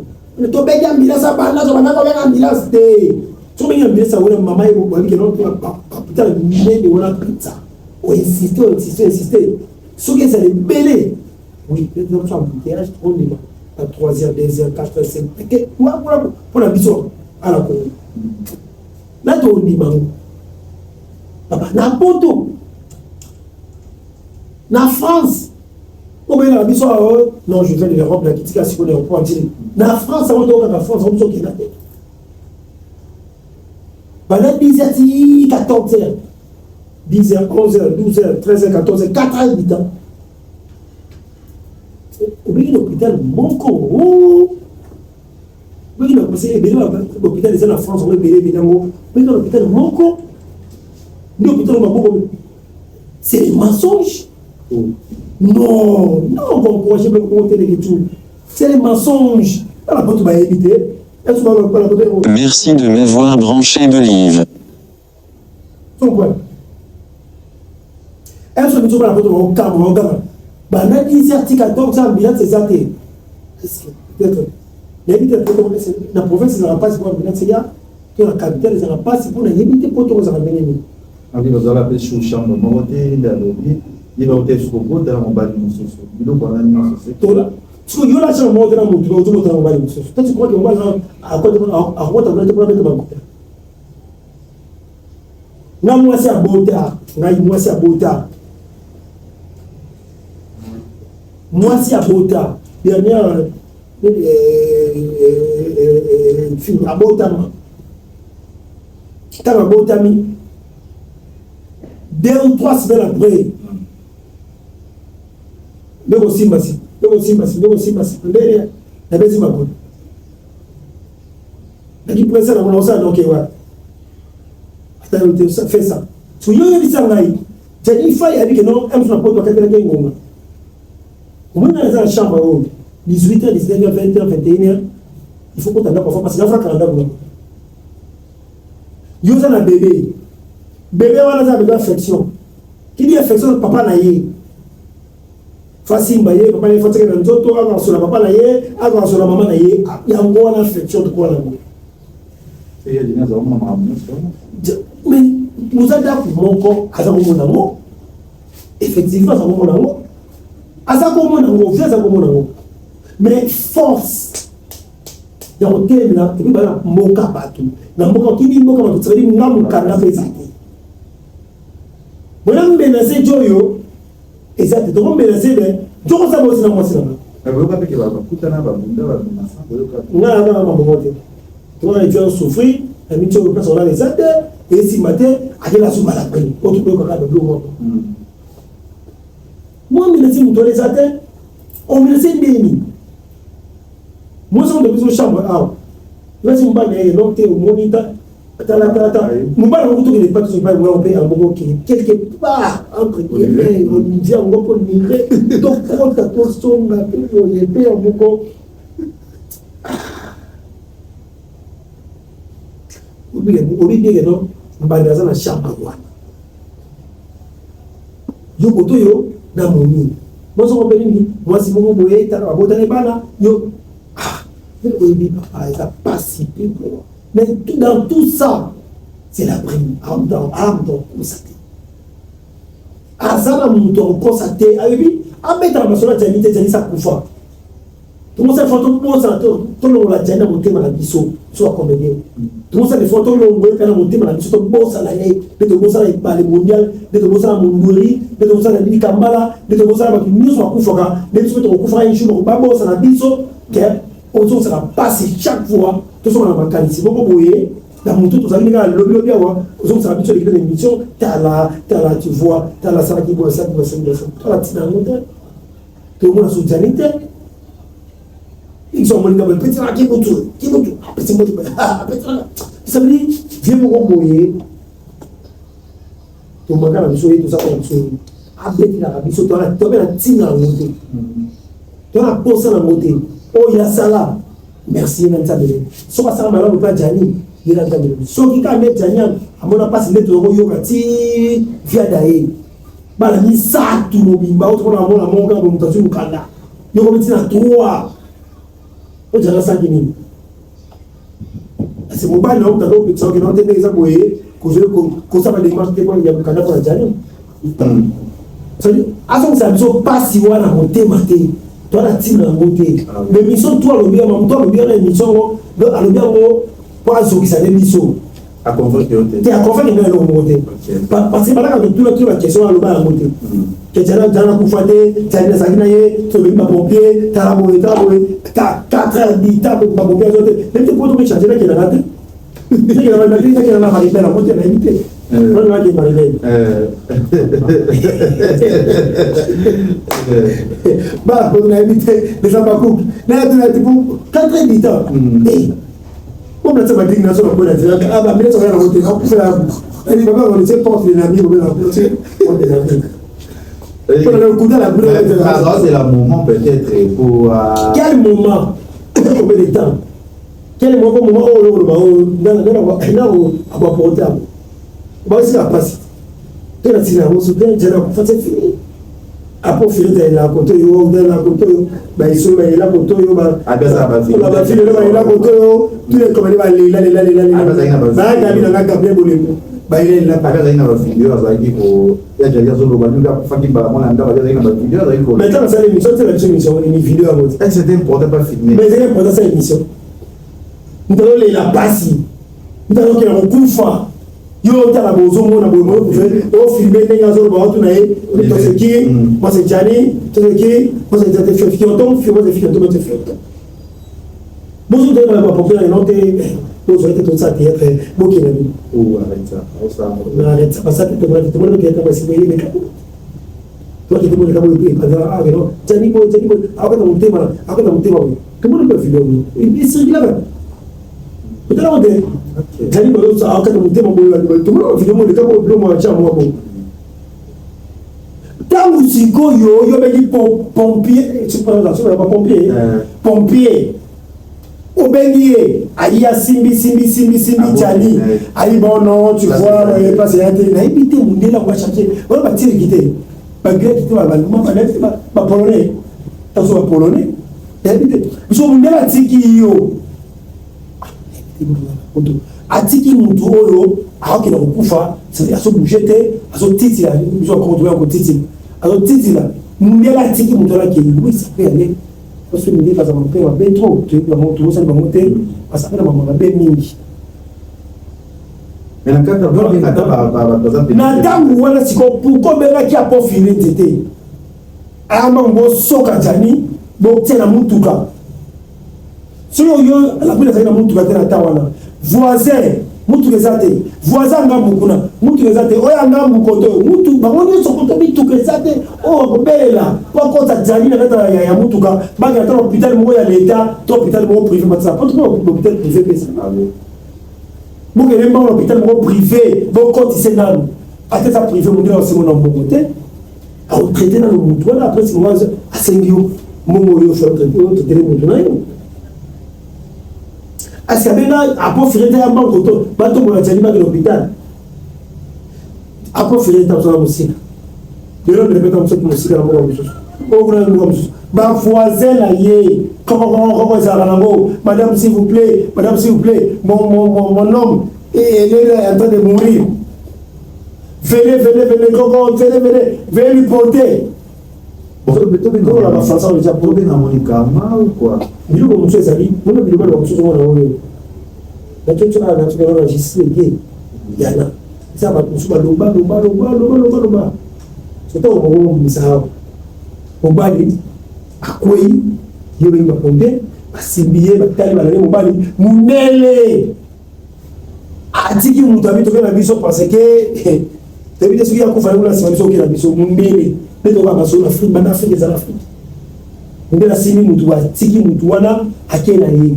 Speaker 1: tobengi ambulance, abanda so banda kobenga ambulance te. So bengi ambulance wana, mama ye bayebi ke hôpital minene wana pizza, oinsiste, oinsiste, oinsiste, soki ezala ebele, oui, peut-être biso embouteillage trop ndima ba 3 heures, 2 heures, 4 heures, 5 mpona biso ala Kongo na tondima ngo. Papa, na poto, na France obengaka biso awa. Non, je viens de l'Europe, nakitika sikoyo na aéroport Ndjili na France. Yango tokaka France yango, biso okenda te banda 10 heures ti 14 heures, 10 heures, 11 heures, 12 heures, 13 heures, 14 heures, 4 heures du temps, obengi na hôpital moko, obengi na, parce ebele hôpital eza na France yango, ebele ebele yango, obengi na hôpital moko nde hôpital maboko. C'est des mensonges. Non, non, encourager même tout, c'est des mensonges. Bana poto bayebi te.
Speaker 5: Merci de m'avoir branché de live.
Speaker 1: Pourquoi est-ce que biso bana poto baokama, baokama banda 10 heures ti 14 ambulance eza te? Peut-être nayebi te, na province ezalaka mpasi mpo ambulance eya, to na capitale ezalaka mpasi mpo nayebi te, po to kozala ndenge nini.
Speaker 2: Abi bazala mpe sous chambre moko te, nde alobi ye bauta esuki okotala mobali mosusu, biloko wana nyonso.
Speaker 1: Tola siko yo na chambre moko te na motu, ozobotala mobali mosusu. Toi, tu crois que mobali akokota kuna te mpona bete bakuta nga mwasi abota ngai, mwasi abota, mwasi abota dernière fille abotama. Ntango abotami, 2 ou 3 semaines après, nde kosimba si, nde kosimba si, nde kosimba si, nde nabeti makolo, naki presse nango, naosala noke wapi, ata yo te fait ça. So yo oyebisa ngai Jenny Fay abi ke non, mso na poto akatelaki ngonga, omoni na eza na chambre oyo 18 heures, 19 heures, 20 heures, 21 heures, il faut kota ndako parce que nafaka na ndako nako. Yo oza na bébé, bébé wana aza bébé affection. Qui dit affection, papa na ye fasimba ye, papa na ye fatika na nzoto, akosola papa na ye, akosola mama na ye, yango wana affection tokola nango. Mais moza ndako moko, aza komona yango, effectivement aza komona yango, aza komona yango vi, aza komona yango, mais force ya kotelemela epi bana mboka, bato na mboka okimi mboka, bato tikali nga mokanda mpe eza te. Bona menace ti oyo eza te, tokomenace me tokosa bosi na mwasi nanga. Nga na bana mabongo te, tokona eti souffrir na miti oyo, place olala eza te, esimba te, akela suka la prime po tokoyokaka babilo moko. Mwa menace moto wana eza te, omenace ndeni mwasi moto biso chambre awa, nasi mobali na ye no te, omoni ta tala tala tala mobali yango tokende epa tozo epai moko mpe yango moko okende quelque part entre guillemets, ondi yango mpo mire tokota tosonga mpe boye mpe yango moko. Obi no mbanda aza na chambre wana, yo koto yo na moni mwasi moko mpe nini, mwasi moko boye, tala babotani bana yo oyebi papa eza pasi mpe. Mais dans tout ça, c'est la prime. Amto akosa te, aza na moto akokosa te, ayebi abetaka masolo ya Jani te. Jani sa kufa, tokosala fo tobosana, tolongola Jani na motema na biso. So acomédien, tokosala fo tolongola mpe na motema na biso, tobosana ye nde tobosana ebale mondial, nde tobosana mondweri, nde tobosana Didi Kambala, nde tobosana bato nyonso bakufaka, nde biso mpe tokokufaka un jour, babosana biso ke ozosala mpasi. Chaque fois tozonga na makanisi moko boye. Na motu tozali kaka lobi lobi awa ozongisaka biso eleki na émission, tala tala, tu vois, tala asalaki boye, asalaki boye, asalaki boye, tala ntina yango te, tomona sojani te. Biso amoni kaka apetisaka kibutu kibutu, apesi mbote, apetisaka, ça veut dire vie moko boye tomaka na biso ye, tozaka na biso ye, abetelaka biso tobe na ntina yango te, to na posa nango te. Oyo asala, merci ye na Nzambe. Soki asala malamu mpe ajani ye na Nzambe, soki kaka nde Jani amona mpasi nde tozokoyoka ti viada ye bana misato mobimba oyo tokona amona moko kaka moto azwi mokanda yoko biti na 3 oyo Jani asalaki nini? Parce mobali na yo moto azopekisa okende te, ndenge eza boye kosala démarche te ya mokanda mpona Jani. Azongisa biso mpasi wana motema te, to na ntina yango te. Mais émission to alobi yango, moto alobi yango na émission yango, donc alobi yango mpo azokisa nde biso te, aconvaincre ngai eloko moko te, parce que balaka totuna tuna baquestion, aloba yango te ke Jani Jani akufa te. Jani azalaki na ye, tolobi bapompier, tala boye, tala boye, 4 heures du temps bapompier azo te, neti te po tokechange, nakendaka te, nakenda na Maribel yango te, nayebi te nake Maribel. Bana poto nayebi te, eza bacouple nayatuna te po 4 heures du temps po natia badingi nazo na boye na nzela, bamileti oya nango te, akufela baba on était porte de l'ami, obela porte de l'ami.
Speaker 2: C'est le moment peut-être pour.
Speaker 1: Quel moment? Combien de temps? Quel moment? Moment oyo oloba oyo akoapporte yango, basika mpasi te na ntina yango. Soki Jani akufa, c'est fini. Apo filete ayela kote oyo, na kote oyo baiso bayela kote oyo, bafilelo bayela kote oyo, tous les comédiens balela lela lela lela, bayakabi nanga Gabriel Bolembo bayelela.
Speaker 2: Azalaki na bavideo, azalaki ko ya Jali azoloba ndenge akufaki mbala mwana ndako, azalaki na bavideo, azalaki ko
Speaker 1: Mais ntango asala émission, tela biso émission nini? Video yango
Speaker 2: te. C'était important pas filmer?
Speaker 1: Mais ezali important asala émission. Moto azolela pasi, moto azokenda kokufa, yo otala bozomona boye, ofilme ndenge azoloba watuna ye: toi c'est qui? Moi c'est Gianni. Toi c'est qui? Moi c'est Fionton. Moi c'est Fionton, moi c'est Fionton. Bozotala bapopulaire eno te, bozwa ete tosala théâtre, bokenda nini? Basala te, tomona théâtre basi boyebeka tokende boleka boye epanza akeno Jani boye, Jani boye, akota motema, akota motema boye. Tomona mpe video esirikilaka, otalako te, Jani boye akota motema boye. Tomona video mo eleka boye, bilo mwa tya mwa boye. Ntango sikoyo yo obengi pompier, pompier, pompier, obengi ye, ayi, asimbi simbi simbi simbi Jani, ayi bon, non, tu vois, place ya te, nayebi te. Mondele yango bachange wana, batiriki te, bagreki te, balema te, bapolonais taso, bapolonais, nayebi te. Biso mondele atiki yo, atiki mutu oyo akokenda kokufa, azobouge te, azotitila biso, akotoya kotitila, azotitila. Mondele atiki mutu wana akei. Oui, ça peut aller, parce que mindele bazala mpe mabe trop, toyebi bango, tobosani bango te, baza mpe na bango mabe mingi. Na ntango wana sikoyo, pourquoi obengaki apofile nzete ayamba bosoka Jani, botia na mutuka? Soki oyo lapine azali na mutuka te na ta wana, voisin mutuka eza te, voisin ngambu kuna mutuka eza te, oyo ngambu kote oyo mutu, bango nyonso koto mituka eza te. Oyo akobelela po akota Jani na kati ya mutuka, bakenda ta na hôpital moko ya leta to hôpital moko privé, matisa po to hôpital privé mpe bokende mbango na hôpital moko privé, bokotise nanu, ata eza privé, mondele asengo na mbongo te, akotraite nano mutu wana. Après sikoyo asengi yo mbongo oyo otraitele mutu na yo. Asi abenga apofire te ya mbango to batombola Jani bakende hôpital. Apofire te mosala mosika lelo, ndepeta mosoki mosika na mboka mosusu, oyo kuna na mboka mosusu, bavoisin na ye kokokokoko ezalaka nango: "Madame, s'il vous plaît, madame, s'il vous plaît, mon homme est en train de mourir, venez, venez, venez, koko, venez, venez, venez lui porter."
Speaker 2: Tobenga monikama ou quoi?
Speaker 1: Biloko mosusu ezali mona, biloko na mosusu mona oyo natoti awa, natikala na justice eke yana, eza bato mosusu baloba loba loba loba loba loba. Soto okobomisa awa, mobali akwei, ye obengi bapompier, basimbi ye, batali, balali mobali mundele. Atiki moto abi toke na biso parce que toyebi te soki akufa yango na nsima biso oke na biso mondele nde tokoka masolo na Afrique banda Afrique eza na Afrique. Mondele asimbi motu atiki motu wana ake na ye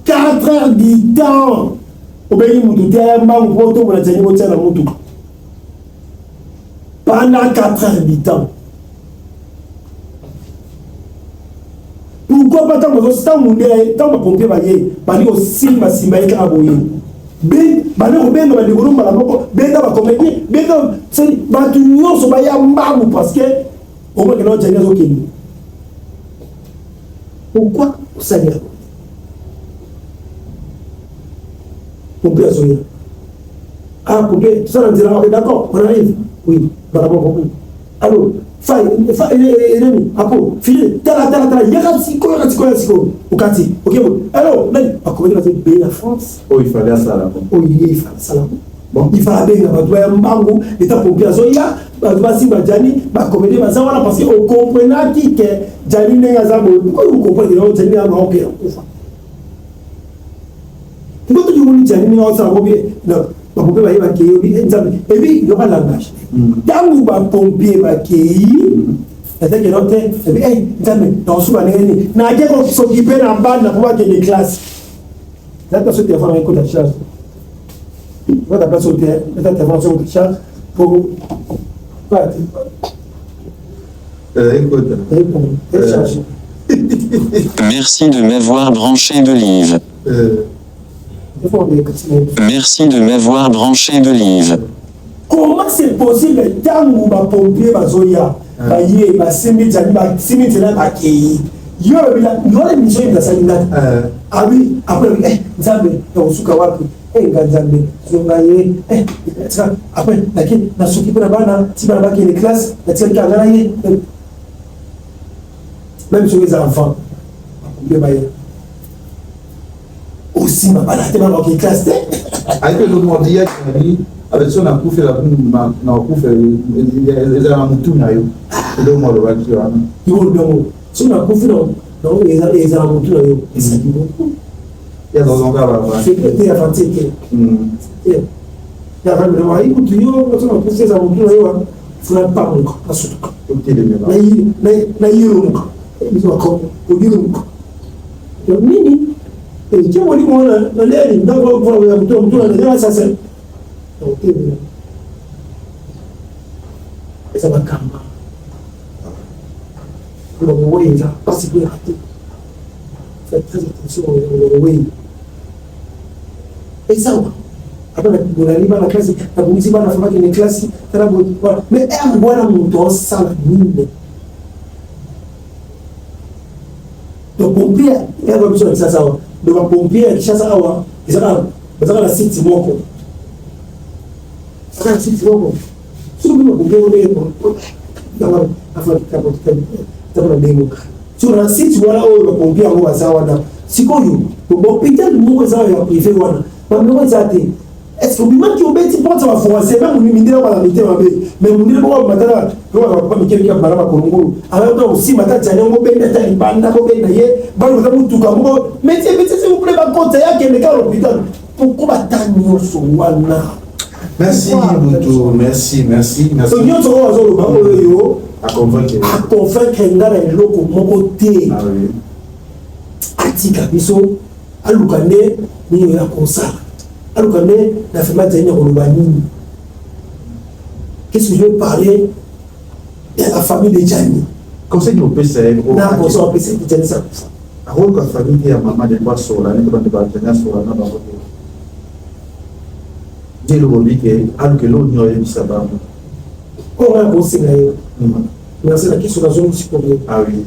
Speaker 1: 4 heures du temps obengi motu te aya mbangu mpo otombola jani botia na motuka pendant 4 heures du temps. Pourquoi pas ntango ntango mundele ntango bapompier baye bali kosimba simba ye kaka boye bali kobenga bandeko no mbala moko benga bacomédien benga bato nyonso baya mbangu parce que omakena ojani azokende pourquoi osali yango pompier azoya ah pompier tosala nzela ok d'accord on arrive oui mbala moko Allo, fai, fai, eleni, apo, file, tala, tala, tala, yaka sikoyo, yaka sikoyo, yaka sikoyo, okati, ok, bon, allo, nani, bakomaki bazo ebele na France.
Speaker 2: Oyo il fallait asala.
Speaker 1: Oyo ye il fallait asala. Bon, il fallait abenga bato baya mbangu, eta pompier azoya, bato basimba Gianni, bacomédien baza wana parce que okomprenaki ke Gianni ndenge aza boye, pourquoi okomprendre ke Gianni aza maoke ya kufa? Pourquoi toki omoni Gianni ndenge aosala ngo bien? Bapompier baye bakei obi eh, nzambe ebi yoka langage ntango bapompier bakei nazaki elo te ebi eh, nzambe nakosuka ndenge nini nake kosokipe na bana mpo bakende classe zata so telefone yango ekota charge kota place oyo te ata telefone so ekota charge po
Speaker 2: ekota
Speaker 1: charge.
Speaker 5: Merci de m'avoir branché de Live. Merci de m'avoir branché de Live.
Speaker 1: Comment c'est possible ntango bapompier bazoya baye basimbi jani basimbi nzela bakei yo olobi wana émission ye asali ngati abi après alobi eh nzambe nakosuka wapi eh nga nzambe zonga ye eh après nake nasuki mpe na bana ti bana bakende classe natikali kaka nga na ye même soki eza enfant bapompier baya osimba bana te bana bakei classe te.
Speaker 2: Ayeke eloko moko ya kani avec so nakufela nakufela ezala na motu na yo eloko moko alobaki wana.
Speaker 1: Yo olobi yango soki nakufi ezala na motu na yo ezali beaucoup.
Speaker 2: Ya azonga ba
Speaker 1: te avantie te te ya vraiment ayi kutu yo soki nakufi ezala motu na yo funa pamuka nasutuka nayilomuka biso bakoko oyilomuka nini etie molimo wana na leli ndako ya moto moto na ya sasa otelela eza makamba longo wei eza mpasi koyaka te. Faites très attention longo wei eza ata bolali bana klasi nabongisi bana fa bakende klasi tala boye mais heure wana moto osala nini? Donc pompier ya biso na Kinshasa awa, donc ba pompier ya Kinshasa awa ezaka bazaka na site moko, bazaka na site moko. Soki ba pompier ngo ndenge yango afakitabo na ndenge so na site wana oyo ba pompier yango baza wana sikoyo hôpital moko eza ya privé wana bamiloko eza te. Est-ce que obimaki obeti porte ba français même mindele bala mitema mabe mais mundele moko matala lokola papa mike mike bala bakolongolo alors to osimba ata jani yango benda ata libanda bobenda ye bana baza motuka moko métier métier s'il vous plaît bakota ya kende kaka l'hôpital pourquoi bata nyonso wana.
Speaker 2: Merci Mutu, merci, merci, merci.
Speaker 1: So nyonso oyo azoloba oyo yo
Speaker 2: aconvaincre
Speaker 1: aconvaincre nga na eloko moko te.
Speaker 2: Ah oui.
Speaker 1: Atika biso aluka nde nini oyo akosala aluka nde na fema jani akoloba nini. Qu'est-ce que je vais parler de la famille de Gianni?
Speaker 2: Conseil opesa ye
Speaker 1: na conseil opesa ye Gianni sakufa.
Speaker 2: Akoyoka famille te ya mama de basola nde bande ba Gianni asola na bango te. Nde eloko olobi ke aluka eloko nini oyebisa bango.
Speaker 1: Oyo nga nakosenga ye. Merci na question nazongi sikoyo.
Speaker 2: Ah oui.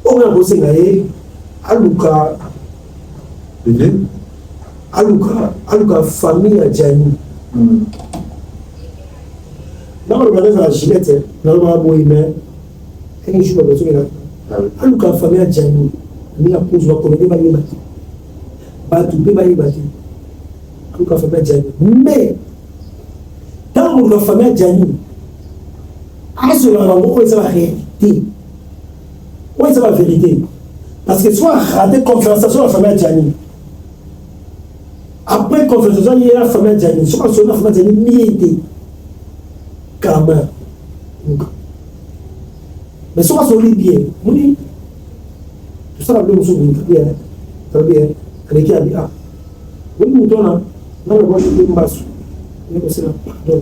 Speaker 1: Oyo nga nakosenga ye aluka
Speaker 2: Bebe
Speaker 1: aluka aluka famille ya Gianni. Nakoloba ezala Gillette naloba boye mais un jour bazongela aluka famille ya Gianni ndenge akozwa bakomede bayeba te bato mpe bayeba te aluka famille ya Gianni mais ntango koluka famille ya Gianni azolaka bango oyo eza ba réalité oyo eza ba vérité parce que soit raté conversation na famille ya Gianni. Après confession ye na famille ya Djani, soki asoli na famille ya Djani bien te, karma luka. Mais soki asoli bien, moni tosala biloko mosusu boye bien, tala bien, aleki abi ah, oyi moto wana nga na bwaki mpe mbasu, nde kosala pardon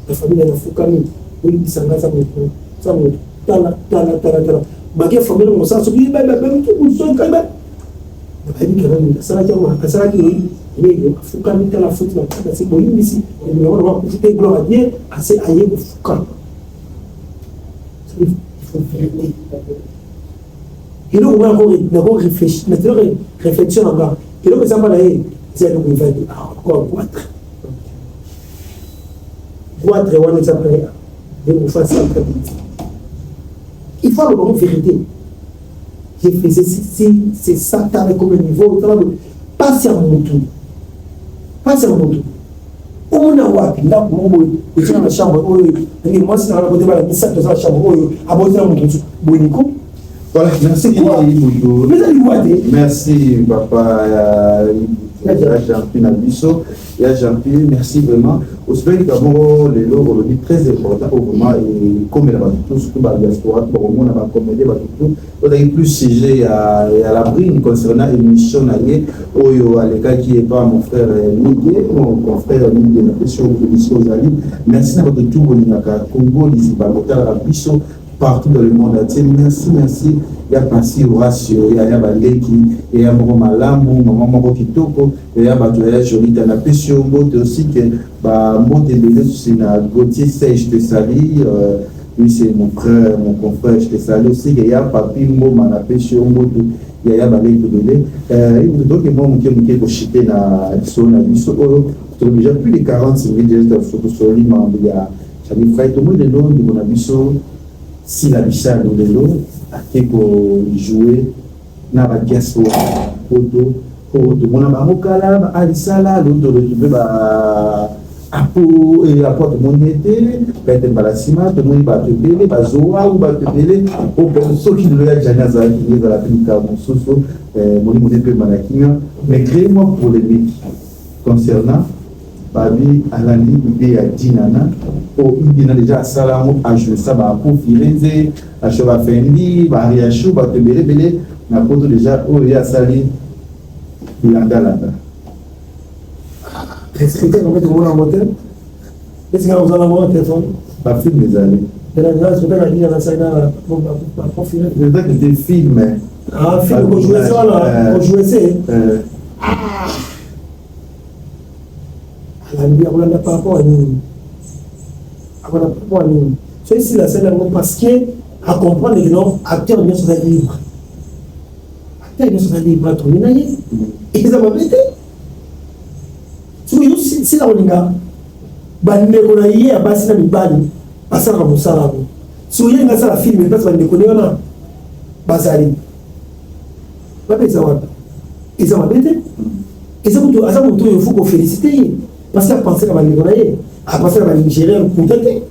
Speaker 1: na famille na nafukami, oyebisa nga aza moto, aza moto, tala tala tala tala, bake famille na mosala soki ba ba ba ba Nayebi ke nani asalaki yango, asalaki yeyo afukami tala futi na kati ase bolimbisi ebima wana wakufi te gloire à Dieu ase aye kofukama. Il faut vérité. Eloko nga nako réfléchir, maintenant réflexion na nga eloko eza mpa na ye eza eloko evandi akoa goitre goitre wana eza mpa na ye nde kofasa il faut aloba ngo vérité. Je faisais si c'est ça tala comme niveau tala pasi ya mutu pasi ya mutu omona wapi ndako moko boye otina na chambre oyo ndenge mwasi na kote bana misato aza na chambre oyo aboti na moto mosusu boniko.
Speaker 2: Voilà, merci Ibutu.
Speaker 1: Mais liwa te.
Speaker 2: Merci papa ya Jean-Pierre na biso. Ya Jean-Pierre, merci vraiment. Osipeli kamoko lelo olobi très important oyo vraiment ekomela bato tout, surtout ba diaspora tout bakomona ba comédien bato tout. Ozalaki plus sujet ya ya la brune concernant émission na ye oyo alekaki epa mon frère Mige, mon confrère Mige na pesi yo biso ozali. Merci na bato tout bolingaka Congo Liziba botalaka biso partout dans le monde entier. Merci, merci ya Pasi Horacio, ya ya baleki, ya ya moko malamu, mama moko kitoko, ya ya bato ya Jolita na pesi yo mbote aussi que ba mbote ebele susi na Gauthier Sey, je te salue. Lui c'est mon frère, mon confrère, je te salue aussi que ya Papi Mboma na pesi yo mbote, ya ya baleki ebele. Euh, toke mwa moke moke koshite na lisolo na biso oyo to déjà plus de 40 minutes déjà tosoli mambo ya Charlie Fray. Tomoni lelo ndeko na biso Sila Bisalu lelo ake ko jouer na ba diaspora poto oyo tomona bango kala ba alisala lotolo mpe ba apo apo tomoni ete pete mbala nsima tomoni bato ebele bazoau bato ebele oyo soki lelo ya Jani azalaki ezala mpe likambo mosusu molimo nde mpema na kimia. Mais créer mwa polémique concernant babi alandi idée ya Dinana oyo idée na déjà asala yango ajoue sa ba Apo Firenze ajoue ba Fendi ba Ariashu bato ebele ebele na poto déjà oyo ye asali bilandalanda.
Speaker 1: Respecte yango tomona yango te esika kozala yango na telefone.
Speaker 2: Ba film ezali. Eza te film.
Speaker 1: Ah, film kojoue se wana kojoue se alandi akolanda par rapport ya nini, akolanda par rapport ya nini soki sila asali yango parce que acomprendre que non, acteur nyonso aza libre, acteur nyonso aza libre atourne na ye, eza mabe te. Soki yo sila kolinga bandeko na ye ya basi na mibali basalaka mosala yango, soki ye nga asala film place bandeko ne wana bazali mabe eza wapi? Eza mabe te, eza kutu aza moto oyo faut koféliciter ye parce que apense na bandeko na ye, apense na banigérien lokuta te.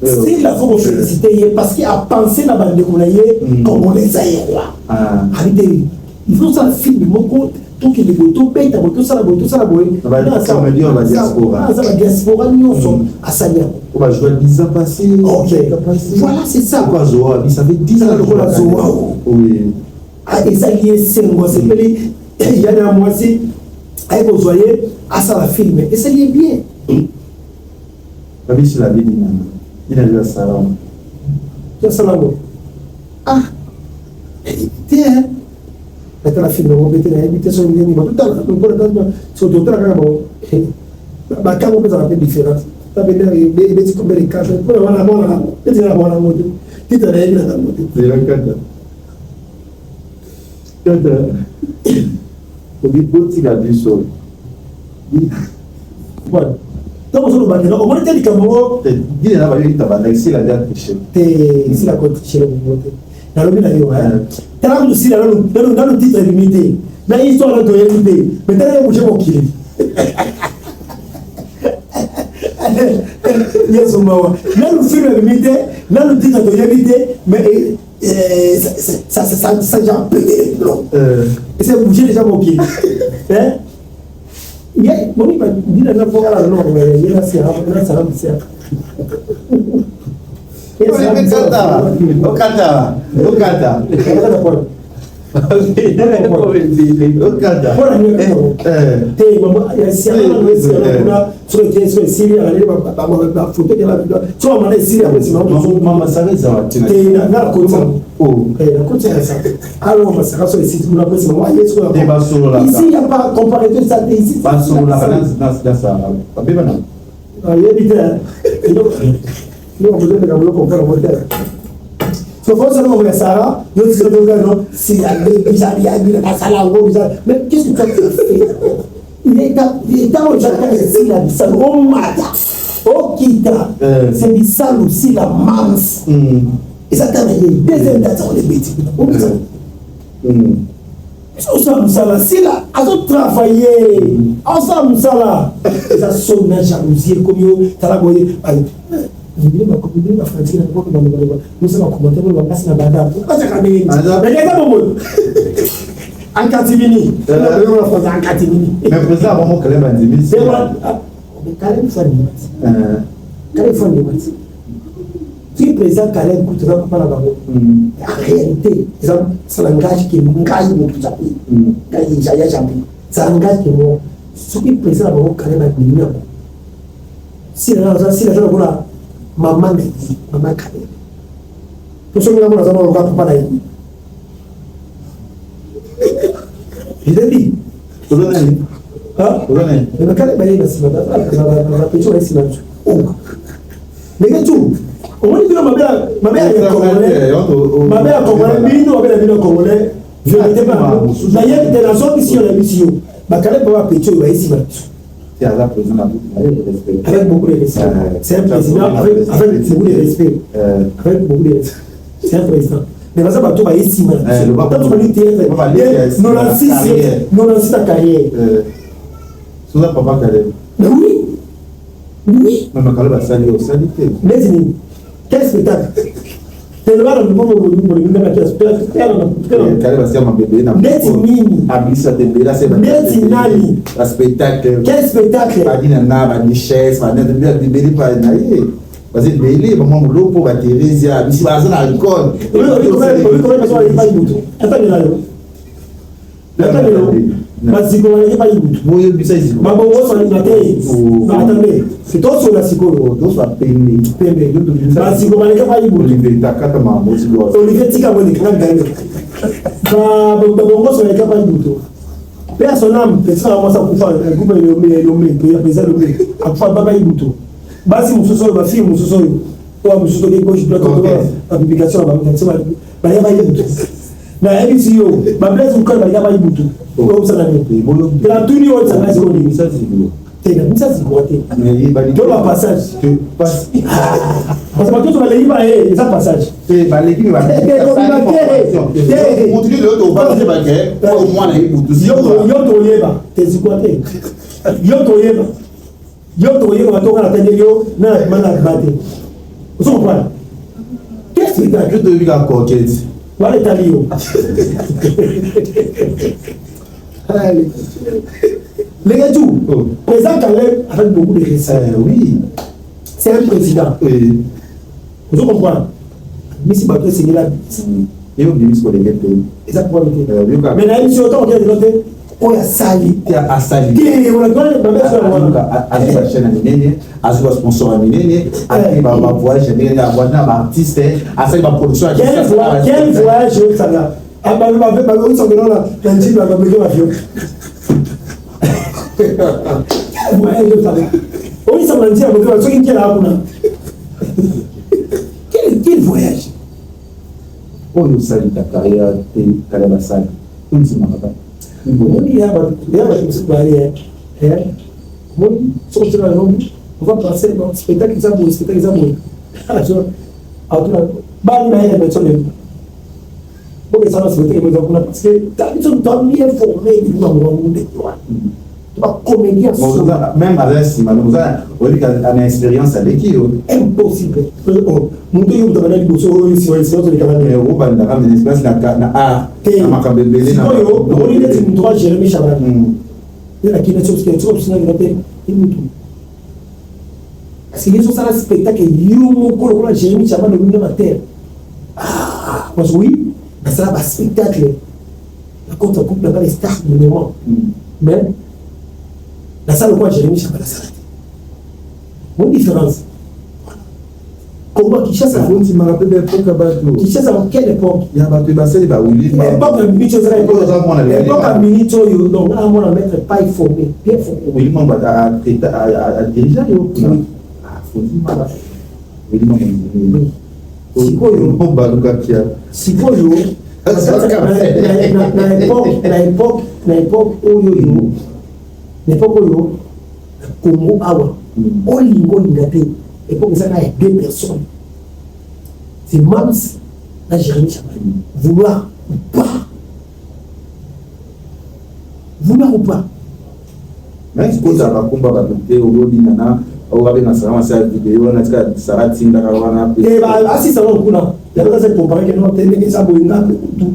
Speaker 1: Sila faut koféliciter ye parce que apense na bandeko na ye congolais zaïrois. Abi te il faut osala film moko tokende boye, tobeta boye, tosala boye, tosala boye. Aza badiaspora nyonso asali yango.
Speaker 2: Bajoué 10 ans passé.
Speaker 1: Ok, voilà, c'est ça.
Speaker 2: Lokola Zoa, ça fait 10 ans.
Speaker 1: Lokola Zoa.
Speaker 2: Oui.
Speaker 1: Ezali esengo asepeli ya na mwasi aye kozwa ye asala film esali ye bien.
Speaker 2: Babisi la bidi nana. Ina déjà salam.
Speaker 1: Asala ngo ah te natala film yango mpe te, nayebi te soki ndeni batotala soki totala kaka bango bakango mpe ezala mpe différence ebeti combien de cas mpona wana mwana eti na mwana yango te titre nayebi na yango te.
Speaker 2: Zela kata. Kata. Obi botika biso.
Speaker 1: Ntango ozoloba omoni te likambo ngo.
Speaker 2: Dina na bayoki tabanda esila nde atriche.
Speaker 1: Te, esila kotriche bongo te, nalobi na yo tala kutu sila nano titre ebimi te na histoire na toyebi te, mais tala ye bouge mokili. Yesu mawa. Nanu film ebimi te, nanu titre toyebi te, mais ça ça ça déjà pété les plombs. Et c'est bougé déjà mokili. Hein? Ye boni ba dina na foka la no ye na sera na sera misia.
Speaker 2: Okata, okata, okata. Okata.
Speaker 1: Te mama ya sera na sera kuna soki eke soki esili alali bafoto ekela soki amana esili yango esima.
Speaker 2: Mama Sara ezala
Speaker 1: te nga nakotisa nakotisa ya sa alors mama Sara soki esili kuna po esima aye soki
Speaker 2: Te basololaka.
Speaker 1: Ici y a pas comparaison, ça te ici.
Speaker 2: Basololaka na Sara, babebana.
Speaker 1: Ayebi te eloko bozoleka biloko mpona motere. So faut seulement ya Sara yo ti to non si ya bisa ya bila basala yango bisa, mais qu'est-ce que toi tu as fait? Il est ntango ezalaka esila bisalu omata okita, c'est bisalu sila mams eza ta na ye deuxième date yango lebeti kuna obisa biso osala mosala. Sila azotravaille, aosala mosala. Eza soni na jalousie ekomi yo. Tala boye, bino bafanatike na boko baloba, mosala bacommentaire oyo bakasi na bada bazaka ndenge nini? Eza bomoi ankatimini ankatimini.
Speaker 2: Mais président bango kale bandimi.
Speaker 1: Caleb fandi, Caleb fandi wati soki président Caleb kutu eza papa na bango. En réalité eza, ça langage que ngai motu Jambi, ngai Jaya Jambi, ça langage que moi. Soki président na bango Caleb andimi yango, sila aza, sila aza lokola mama na ye, mama Caleb. Po soki ngambo naza lokola papa na ye, je te dis.
Speaker 2: Oza nani? Oza nani?
Speaker 1: Mais Caleb baye na nsima, bapeti baye nsima biso. Ndenge tu omoni bino mabe mabe ya Congolais, mabe ya Congolais, bino mabe na bino Congolais, vérité mpe nayebi te. Nazongisi yo, nayebisi yo, bakale mpe bapeti oyo baye nsima na biso. Avec beaucoup de respect, c'est un président. Avec beaucoup de respect, avec beaucoup de respect, c'est un président, mais baza bato baye nsima na biso. Tanto bali théâtre 96 96 na carrière.
Speaker 2: Soza papa Caleb.
Speaker 1: Mais oui, oui.
Speaker 2: Mama Caleb asali, osali te.
Speaker 1: Neti nini? Quel spectacle? Tellement na
Speaker 2: Caleb asia mabebe na
Speaker 1: Neti nini?
Speaker 2: Abisa te mbela se.
Speaker 1: Neti nani?
Speaker 2: Ba spectacle.
Speaker 1: Quel spectacle?
Speaker 2: Badina na ba richesse, ba net mbela ebele pa na ye. Baza ebele, bamwa molopo, batheresia bisi baza na alcool.
Speaker 1: Atangela yo, baziko baleki pai butu.
Speaker 2: Boyebisa eziko.
Speaker 1: Babongo balinga te. Atande, tosola sikoyo.
Speaker 2: Tozwa pembe.
Speaker 1: Pembe, baziko baleki pai butu.
Speaker 2: Olivier takata makambo.
Speaker 1: Olivier tika bolekanga ngai. Babongo baleki pai butu mpe à son âme. Petit na mwasi akufa, groupe Elombe, ya président Elombe akufa babai butu. Basi mosusu oyo, bafille mosusu oyo, oyo mosusu toke gauche, droite, bapublication na bango balia bai butu. Nayebisi yo, bablaise mokali balia bai butu. Oyobisaka nini? Natuni oyo tisanga sikoyo te, nabimisa zikoa te to bapassage, parce que bato nyonso baleki ba ye, eza passage.
Speaker 2: Baleki. Mwana ye butu.
Speaker 1: Yo toyeba te, zikoa te. Yo toyeba, yo toyeba batonga na tenge yo na mana ba te. Ozo comprendre? Qu'est-ce que
Speaker 2: Yo toyebi kaka coquette.
Speaker 1: Wana etali yo. Les tout, président Caleb avec beaucoup de respect. C'est un président. Vous comprenez? Misi bato esengela.
Speaker 2: Yo bimisi kolenge te.
Speaker 1: Eza problème te. Mais nayebi si otango okende te, oyo asali.
Speaker 2: Te, asali.
Speaker 1: Te.
Speaker 2: Azwi bachaîne ya minene, azwi basponsor ya minene, azwi bavoyage ya minene, avoyage na baartiste, asali baproduction.
Speaker 1: Quel voyage oyosanga? Baoisangela na njiba, babeke bavio. Voyage oyosanga, oyisanga na nzela boke soki nkela kuna. Quel voyage?
Speaker 2: Oyo osali ta carrière te, kala basali tondimaka ba.
Speaker 1: Omoni ya bato mosusu baye, omoni soki osala lobi, on va penser bon spectacle eza boye, spectacle eza boye. Atuna bani na ye répétition lelo, bokesana spectacle eza kuna, parce que biso toa bien formé. Biloko yango ndenge wana. Bacomédien
Speaker 2: même aza nsima, oza oyebi na expérience aleki yo.
Speaker 1: Impossible. Moto oyo moto abanda liboso, oyo nsima ozolekaka.
Speaker 2: Obandaka mais expérience na art na makambo ebele.
Speaker 1: Sikoyo omoni neti moto wa Jérémi Chabani, ye nakina soki te mutu, parce que ye ezosala spectacle yo moko lokola Jérémi Chabani olingi na terre. Parce que oui, nasala baspectacle na contre couple na nga, les stars du moment, mais nasala lokola Jérémi Chabani asala te. Mon différence, comment Kinshasa
Speaker 2: Ondimaka mpe baépoque ya bato.
Speaker 1: Kinshasa, quelle époque?
Speaker 2: Ya bato basali bawili.
Speaker 1: Époque ya minute oyo, époque ya minute oyo. Donc amona maître pas formé, bien formé.
Speaker 2: Wili Mambo adirigea yo kuna, fondimaka Wili Mambo.
Speaker 1: Sikoyo
Speaker 2: balukaki.
Speaker 1: Sikoyo na époque oyo yo, na époque oyo na Congo awa, olinga olinga te, époque ezaka ya deux personnes, c'est Mams na Jérémi Chabani. Vouloir ou pas, vouloir ou pas.
Speaker 2: Mais kozala bakumba bato te, olobina na oyo babenga Sara Masala, video wana tika Sara tindaka wana.
Speaker 1: Asisanga kuna yango aza compare ke non te, ndenge eza boye, nga mpe kutu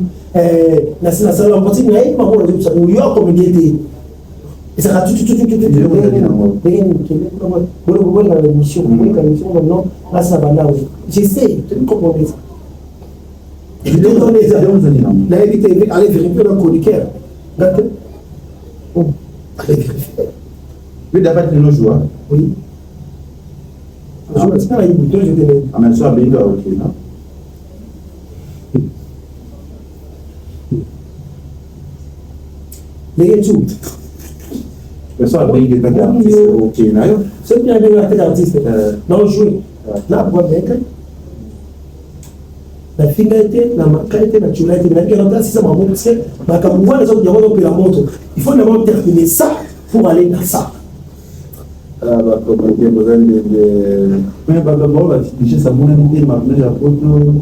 Speaker 1: nasi nasala mpoti nayebi bango, nazobisa yo acomédie te, ezalaka tutututuboleka na émission, boleka na émission. Non, ngasi na bandango, je sais comprendre ça, nayebi te. Allez vérifier na chroniqueur nga te, allez vérifier.
Speaker 2: Lui d'abord tino joie.
Speaker 1: Oui, c'est pas la Ibuto, je te
Speaker 2: Ah, mais ça, bien, ok, non?
Speaker 1: Ndenge tu.
Speaker 2: Mais ça, bien, que artiste, ok, na yo.
Speaker 1: Soki na ndenge ateka artiste na joue na problème te, nafinga ye te, na maka ye te, na tula ye te, nayebi kaka asisa makambo, parce que makambo wana eza yango ezopela moto. Il faut d'abord terminer ça pour aller dans ça.
Speaker 2: Bacomédien boza ndenge mais bato bango badichesse amonani te, makambo ya poto.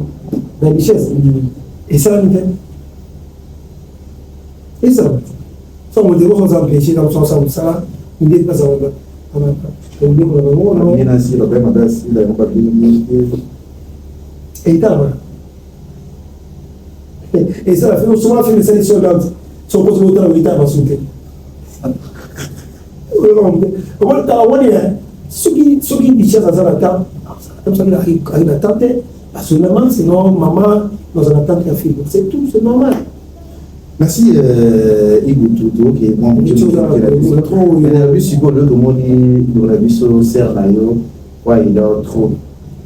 Speaker 1: Na richesse esalami te, esalami so modeko so oza empêché na kosala mosala nde bazala ndeko na bango.
Speaker 2: Ye na sila baye mabe, asila yango babengi te.
Speaker 1: Etalama esala film, soma film esali sold out, so okoti botala boyitala basu te. Tala wani, soki richesse aza na temps, azali na temps te, asonama, sinon mama naza na temps ya film, c'est tout, c'est normal.
Speaker 2: Merci Ibutu. Toke mwa moke sikoyo. Lelo tomoni ndeko na biso, sœur na yo oyo ayeda trop,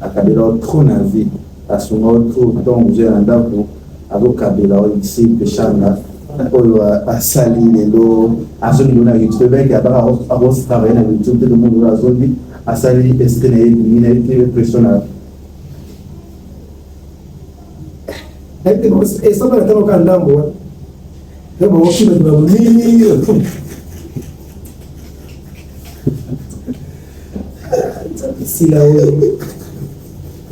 Speaker 2: akabela trop na vie, asunga trop. Ntongo ozoya na ndako, azokabela oyo isi peshanga oyo asali lelo, azongi na YouTube beke abaka akotravaille na YouTube te. Tomoni oyo azongi, asali esprit na ye ebimi na ye te, pression na
Speaker 1: Esamba na ntango kaka ndambo wana baokima babomili. Sila oyo,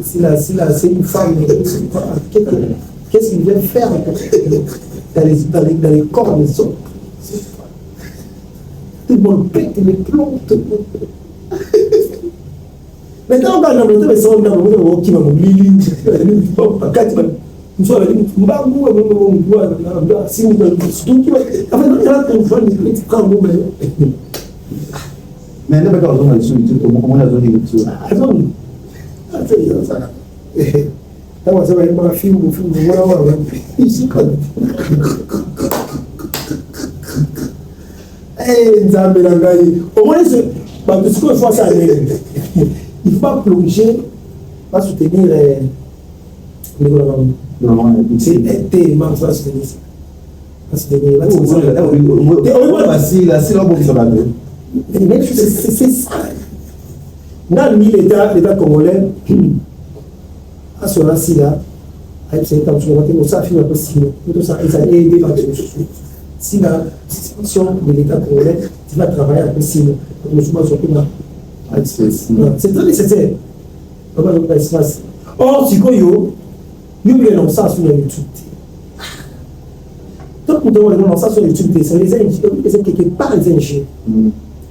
Speaker 1: Sila, Sila, c'est une femme. Qu'est-ce qu'il vient faire dans les corps des autres? Tout le monde pète les plombs, tout le monde. Mais ntango kaka ndambo te, besongo ndambo te, bakokima molili bakati mosu azali mbangu. Surtout
Speaker 2: Mais nde baka ozonga lisusu YouTube, omoni azongi YouTube.
Speaker 1: Azongi ntango aza bayembaka fimbu fimbu wana wana. Nzambe na ngai, omoni bato sikoyo fo asala ndenge il faut pas plonger, pas soutenir ndeko na bango te, ma pas soutenir ça, pas soutenir.
Speaker 2: Basila sila obongisa bato.
Speaker 1: Mais c'est ça nga alingi l'état congolais asola sila, ayebisa ye ntango soki te osala film apo sino ezali aide bato mosusu. Si la suspension de l'état congolais, tu vas travailler après 6 mois, bato mosusu bazwa mpe na c'est très nécessaire, bazwa espace. Or sikoyo yo bile na osala so na YouTube te. Soki moto oyo na sasa YouTube te, ça eza eza quelque part eza injure.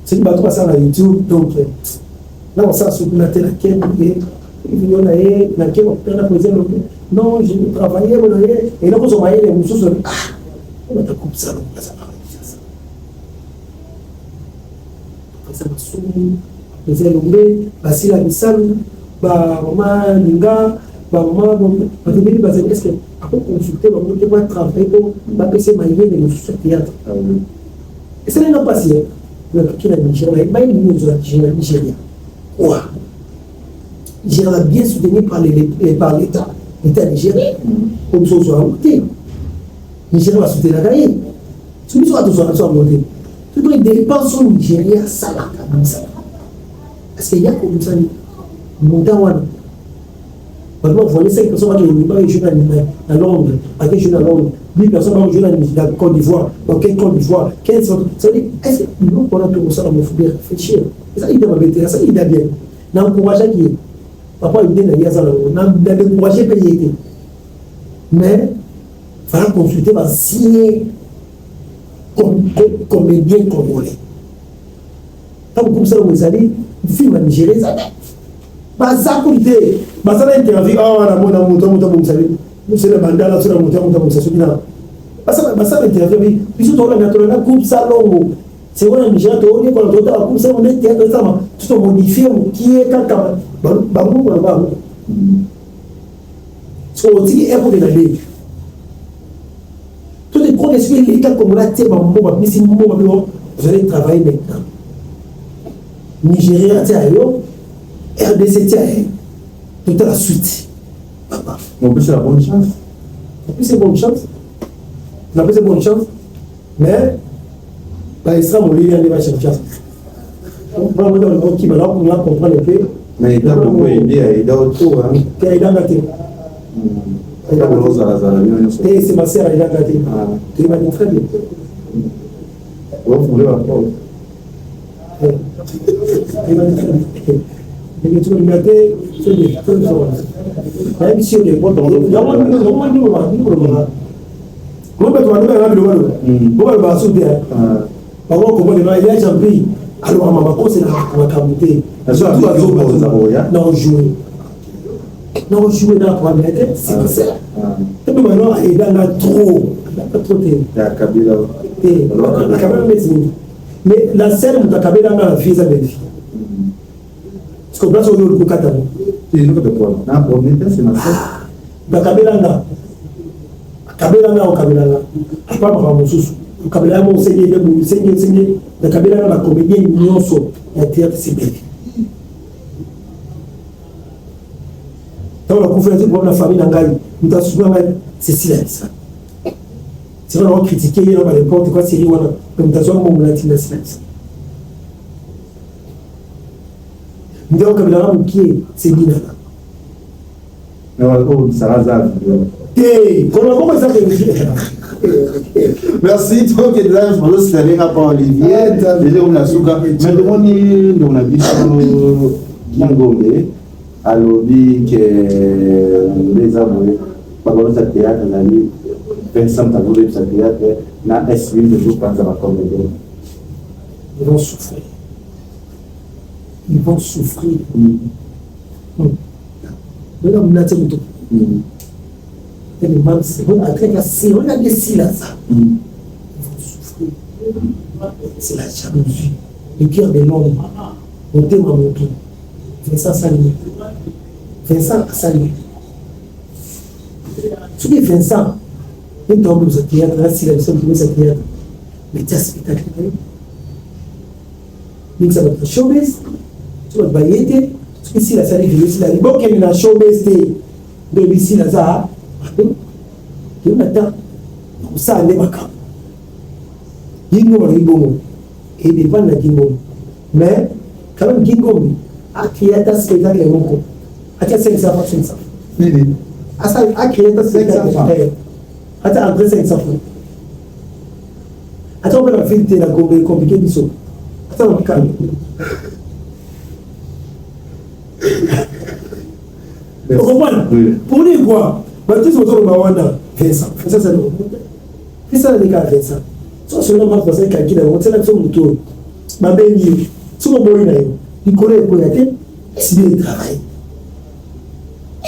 Speaker 1: Soki bato basala na YouTube, donc na kosala soki na te na ken ye video na ye na ken okutana président lobi non, je vais travailler bona ye eloko kozwa mayele mosusu, ah, bata kopesa lokasa eza masumu. Eza elombe basila misalu, bamama linga, bamama bato ebele bazali. Est ce que akoconsulte bango te batravaille po bapesa mayele mosusu ya théâtre? Esali nga mpasi nakaki na Nigeria, bayeli nyonso na Nigeria. Quoi, Nigeria bien soutenu par l'état, l'état nigérien, po biso ozwa yango te. Nigeria basoutenaka ye, so biso atozwaka biso yango te. Soki dépense oyo Nigeria asalaka bimisaka, parce que ya kobimisa montant wana, bato bavoye 5 personnes bakende, bakejouer na Londres, bakejouer na Londres, 10 personnes bakojouer na Côte d'Ivoire, bake Côte d'Ivoire, 15. Ça veut dire, est ce que biloko wana tokosala mofu bien réfléchir? Eza idée mabe te, asa idée bien. Na encourageaki ye, papa idée na ye aza nango, na découragé mpe ye te, mais fallait consulter baancien comédien congolais. Ntango komisala ngo ezali film ya Nigéria, eza te, baza kutu te. Basala interview awa, namona moto moto abongisa mosala bandala so na moto moto abongisa soki na basala interview. Biso tolanda, tolanda groupe Salongo seko na Nigeria, toyekola, totala groupe Salongo nde théâtre esalama, totomodifie mokie kaka bango koloba bango. So otiki ekokende na ndenge to te crois que soki l'État congolais atie bambo, bapesi mbongo bino, vous allez travailler maintenant. Nigeria tia yo, RDC tia ye, totala suite, papa.
Speaker 2: Mopesi la bonne chance.
Speaker 1: Opesi bonne chance, napesi bonne chance, mais baestra molili nde bacherche okima na comprendre mpe.
Speaker 2: Mais eda bongo ede aida oto.
Speaker 1: Te, aidanga te.
Speaker 2: Ozalazala bino nyonso.
Speaker 1: Te, c'est ma sœur, aidanga te, toyebani très bien.
Speaker 2: Ofungole baporte.
Speaker 1: Toyebani très bien, ndenge tokolinga te. Nayebisi yo yango ndenge mo bato balobaka biloko bo balobaka so te, bango komona ya Jean-Pierre alobaka mama koselaka makambo te. Naojoue, naojoue na problème te, c'est ça te. Mpe maintenant aidanga trop, aidanga trop te. Te, akabela neti mingi, mais la seule moto akabelanga na vie eza Belvi, parce que place oyo olikokata ngo bakabelanga, akabelanga, okabelanga apa makambo mosusu, okabelanga mo osenge ebe boye, osenge, osenge nakabelanga bacomédien nyonso ya théâtre, c'est Belvi. Ntango nakufi, nazi problème na famille na ngai, moto asuki na ngai Cécile Alisa. C'est vrai, naocritique ye na ba n'importe quoi série wana, mais moto azwaka mbongo na ntina Cécile Alisa. Moto akokabelanga mokie, c'est Dinana. Te, koloba bongo eza.
Speaker 2: Merci. Donc là ozosalenga pa Olivier lelo na suka, mais tomoni ndeko na biso Gingombe alobi ke nde eza boye, babalonisa théâtre, ezali Vincent azobebisa théâtre na sb, toujours panza bacomédien.
Speaker 1: Ils vont souffrir, ils vont souffrir. Maintenant mnati moto ateka esila ça, ils vont souffrir. C'est la jalousie, le cœur de l'homme, motema moto. Vincent asali, Vincent asali soki Vincent nde toamboza théâtre, asila biso tobesa théâtre, mais tia spectacle na yo, mingisa bato na showbiz. Soki bato baye te, soki sila asali video, sila bokende na showbiz te, nde oyebi sila aza mabe. Toyebi na temps kosala nde makambo Gingombe alobi bongo, edépendre na Gingombe, mais quand même Gingombe acréé ata spectacle moko, atia 500 francs, 500.
Speaker 2: Nini?
Speaker 1: Asala, acréé ata spectacle, ata entrée 500 francs, ata ope na ville te, na Gombe compliqué biso, ata na makalo. Okomprendre pour dire quoi? Bato nyonso bazoloba wana, Vincent, Vincent azali. Pesa na leka Vincent. So solo ma Vincent calcul yango tsela biso moto oyo. Babengi yo. Soki oboyi na yo, likolo ekoya te. SB est travaillé.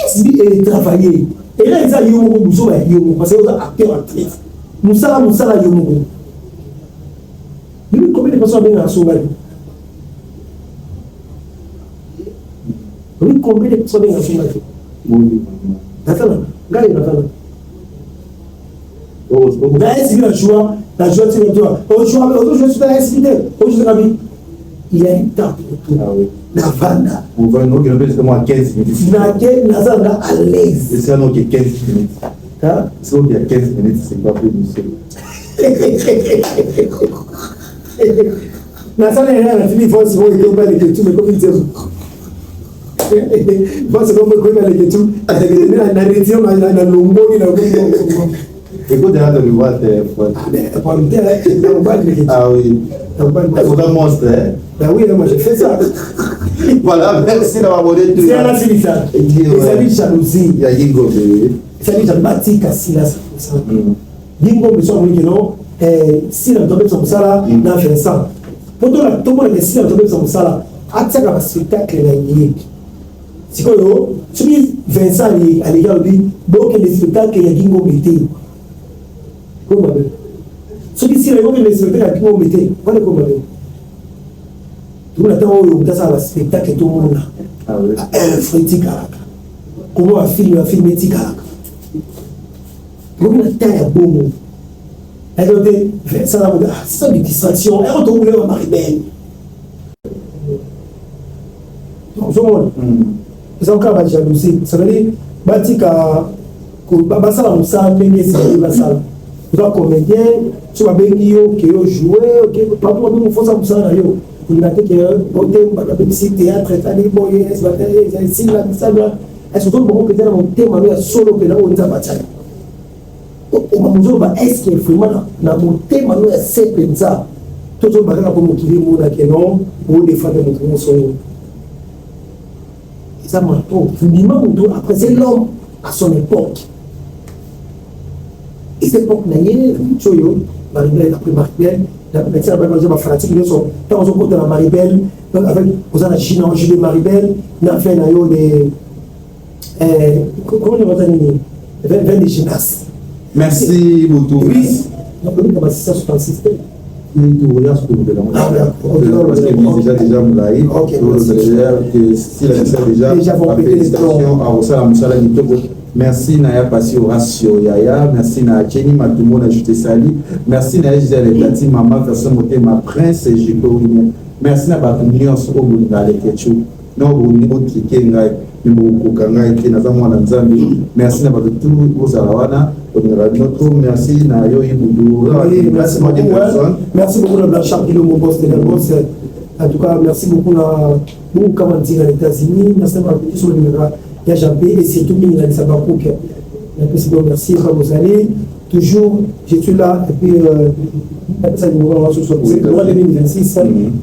Speaker 1: SB est travaillé. Et là eza yo moko buzoba ya yo moko parce que oza acteur actrice. Musala musala yo moko. Bino combien de personnes babengaka songa yo? Oui, combien de personnes babengaka songa yo? Natala, ngai natala. Na SB na joie, na joie tu toi. Au joie, au joie sur SB te. Au joie kabi. Il y a un temps pour tout.
Speaker 2: Ah oui.
Speaker 1: Na vanda.
Speaker 2: On va nous qu'il moi 15 minutes.
Speaker 1: Na ke naza na à l'aise.
Speaker 2: C'est ça non 15 minutes.
Speaker 1: Hein?
Speaker 2: C'est qu'il y a 15 minutes, c'est pas plus monsieur.
Speaker 1: Nasala erreur na fini voice oyo ekomi baleke tu mais komi nzembo. Voice oyo ekomi baleke tu na retire na longoli na
Speaker 2: Écoute, déjà, tu vois, t'es Ah oui. C'est un monstre, hein?
Speaker 1: Ben oui, moi j'ai fait ça.
Speaker 2: Voilà, merci d'avoir abonné.
Speaker 1: C'est la silisa. Ezali jalousie.
Speaker 2: Il y a Yingo,
Speaker 1: Ezali jalousie. Batika sila ça. Yingo, mais soit amoni keno, sila moto abebisa mosala na Vincent. Po tomonaka sila moto abebisa mosala, atiaka ba spectacle na ye. Sikoyo, soki Vincent aleki alobi bokende spectacle ya Gingombe te. Koma be. Soki sila bokende spectacle ya Gingombe te, wana ekoma be. Tomona ntango oyo moto asala ba spectacle tomona. Ba œuvre etikalaka. Koma ba film, ba film etikalaka. Tokomi na temps ya bongo. Nayebi te, Vincent na moto, ah, c'est de distraction. Eko tokomi ba Maribel. Ozomona? Eza kaka ba jalousie. Ça veut dire batika basala mosala ndenge esengeli basala. Oza comédien, soki babengi yo ke yo jouer, oke partout babengi ofosa mosala na yo. Kolinga te ke ote babebisi théâtre etali boye, esila misala. Est-ce que ozoloba mpenza na motema no ya solo mpenza oyo Nzambe atyaki? Ozoloba est-ce que vraiment na motema no ya se mpenza to ozoloba kaka mpo mokili emona ke non odefendre moto nyonso oyo eza mato ndima moto après c'est l'homme à son époque eza époque na ye moto oyo Maribel après Maribel natia baza bafanatike nyonso ntango ozokota na Maribel avec oza na jus na jus de Maribel na fin na yo de comment on appelle nini vin de gymnase.
Speaker 2: Merci beaucoup.
Speaker 1: Oui, nakomi ba 666 te.
Speaker 2: Parce que déjà déjà molayi si la déjà
Speaker 1: déjà
Speaker 2: félicitations à osala mosala kitoko. Merci na ya Pasi Horacio Yaya, merci na Jenny Matumo na Jute Sali, merci na Gisèle Tati Mama Version Motema Prince Jiko Winnie. Merci na bato nyonso oyo bolingaka Leketchou. Na oyo bolingi botrike ngai me bokokoka ngai te, naza mwana Nzambe. Merci na bato tout bozala wana, bolingaka bino trop. Merci na yo Ibudu.
Speaker 1: Oui, merci beaucoup. Ouais. Merci beaucoup na Blanchard Kilombo, boss de la boss. En tout cas, merci beaucoup na beaucoup kama ntina na États-Unis. Merci na bato nyonso bolingaka ya Jean-P et surtout mingi na Lisaba Cook. Napesi bino merci epa bozali. Toujours, je suis là et puis napesa numéro na nga susu 2026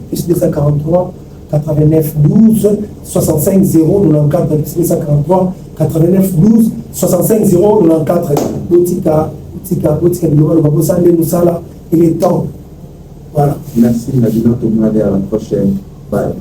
Speaker 1: plus 243 89 12 65 094 plus 243 89 12 65 094. Botika botika botika biloko loba bosala nde mosala, il est temps. Voilà.
Speaker 2: Merci na bino, tomonani à la prochaine. Bye.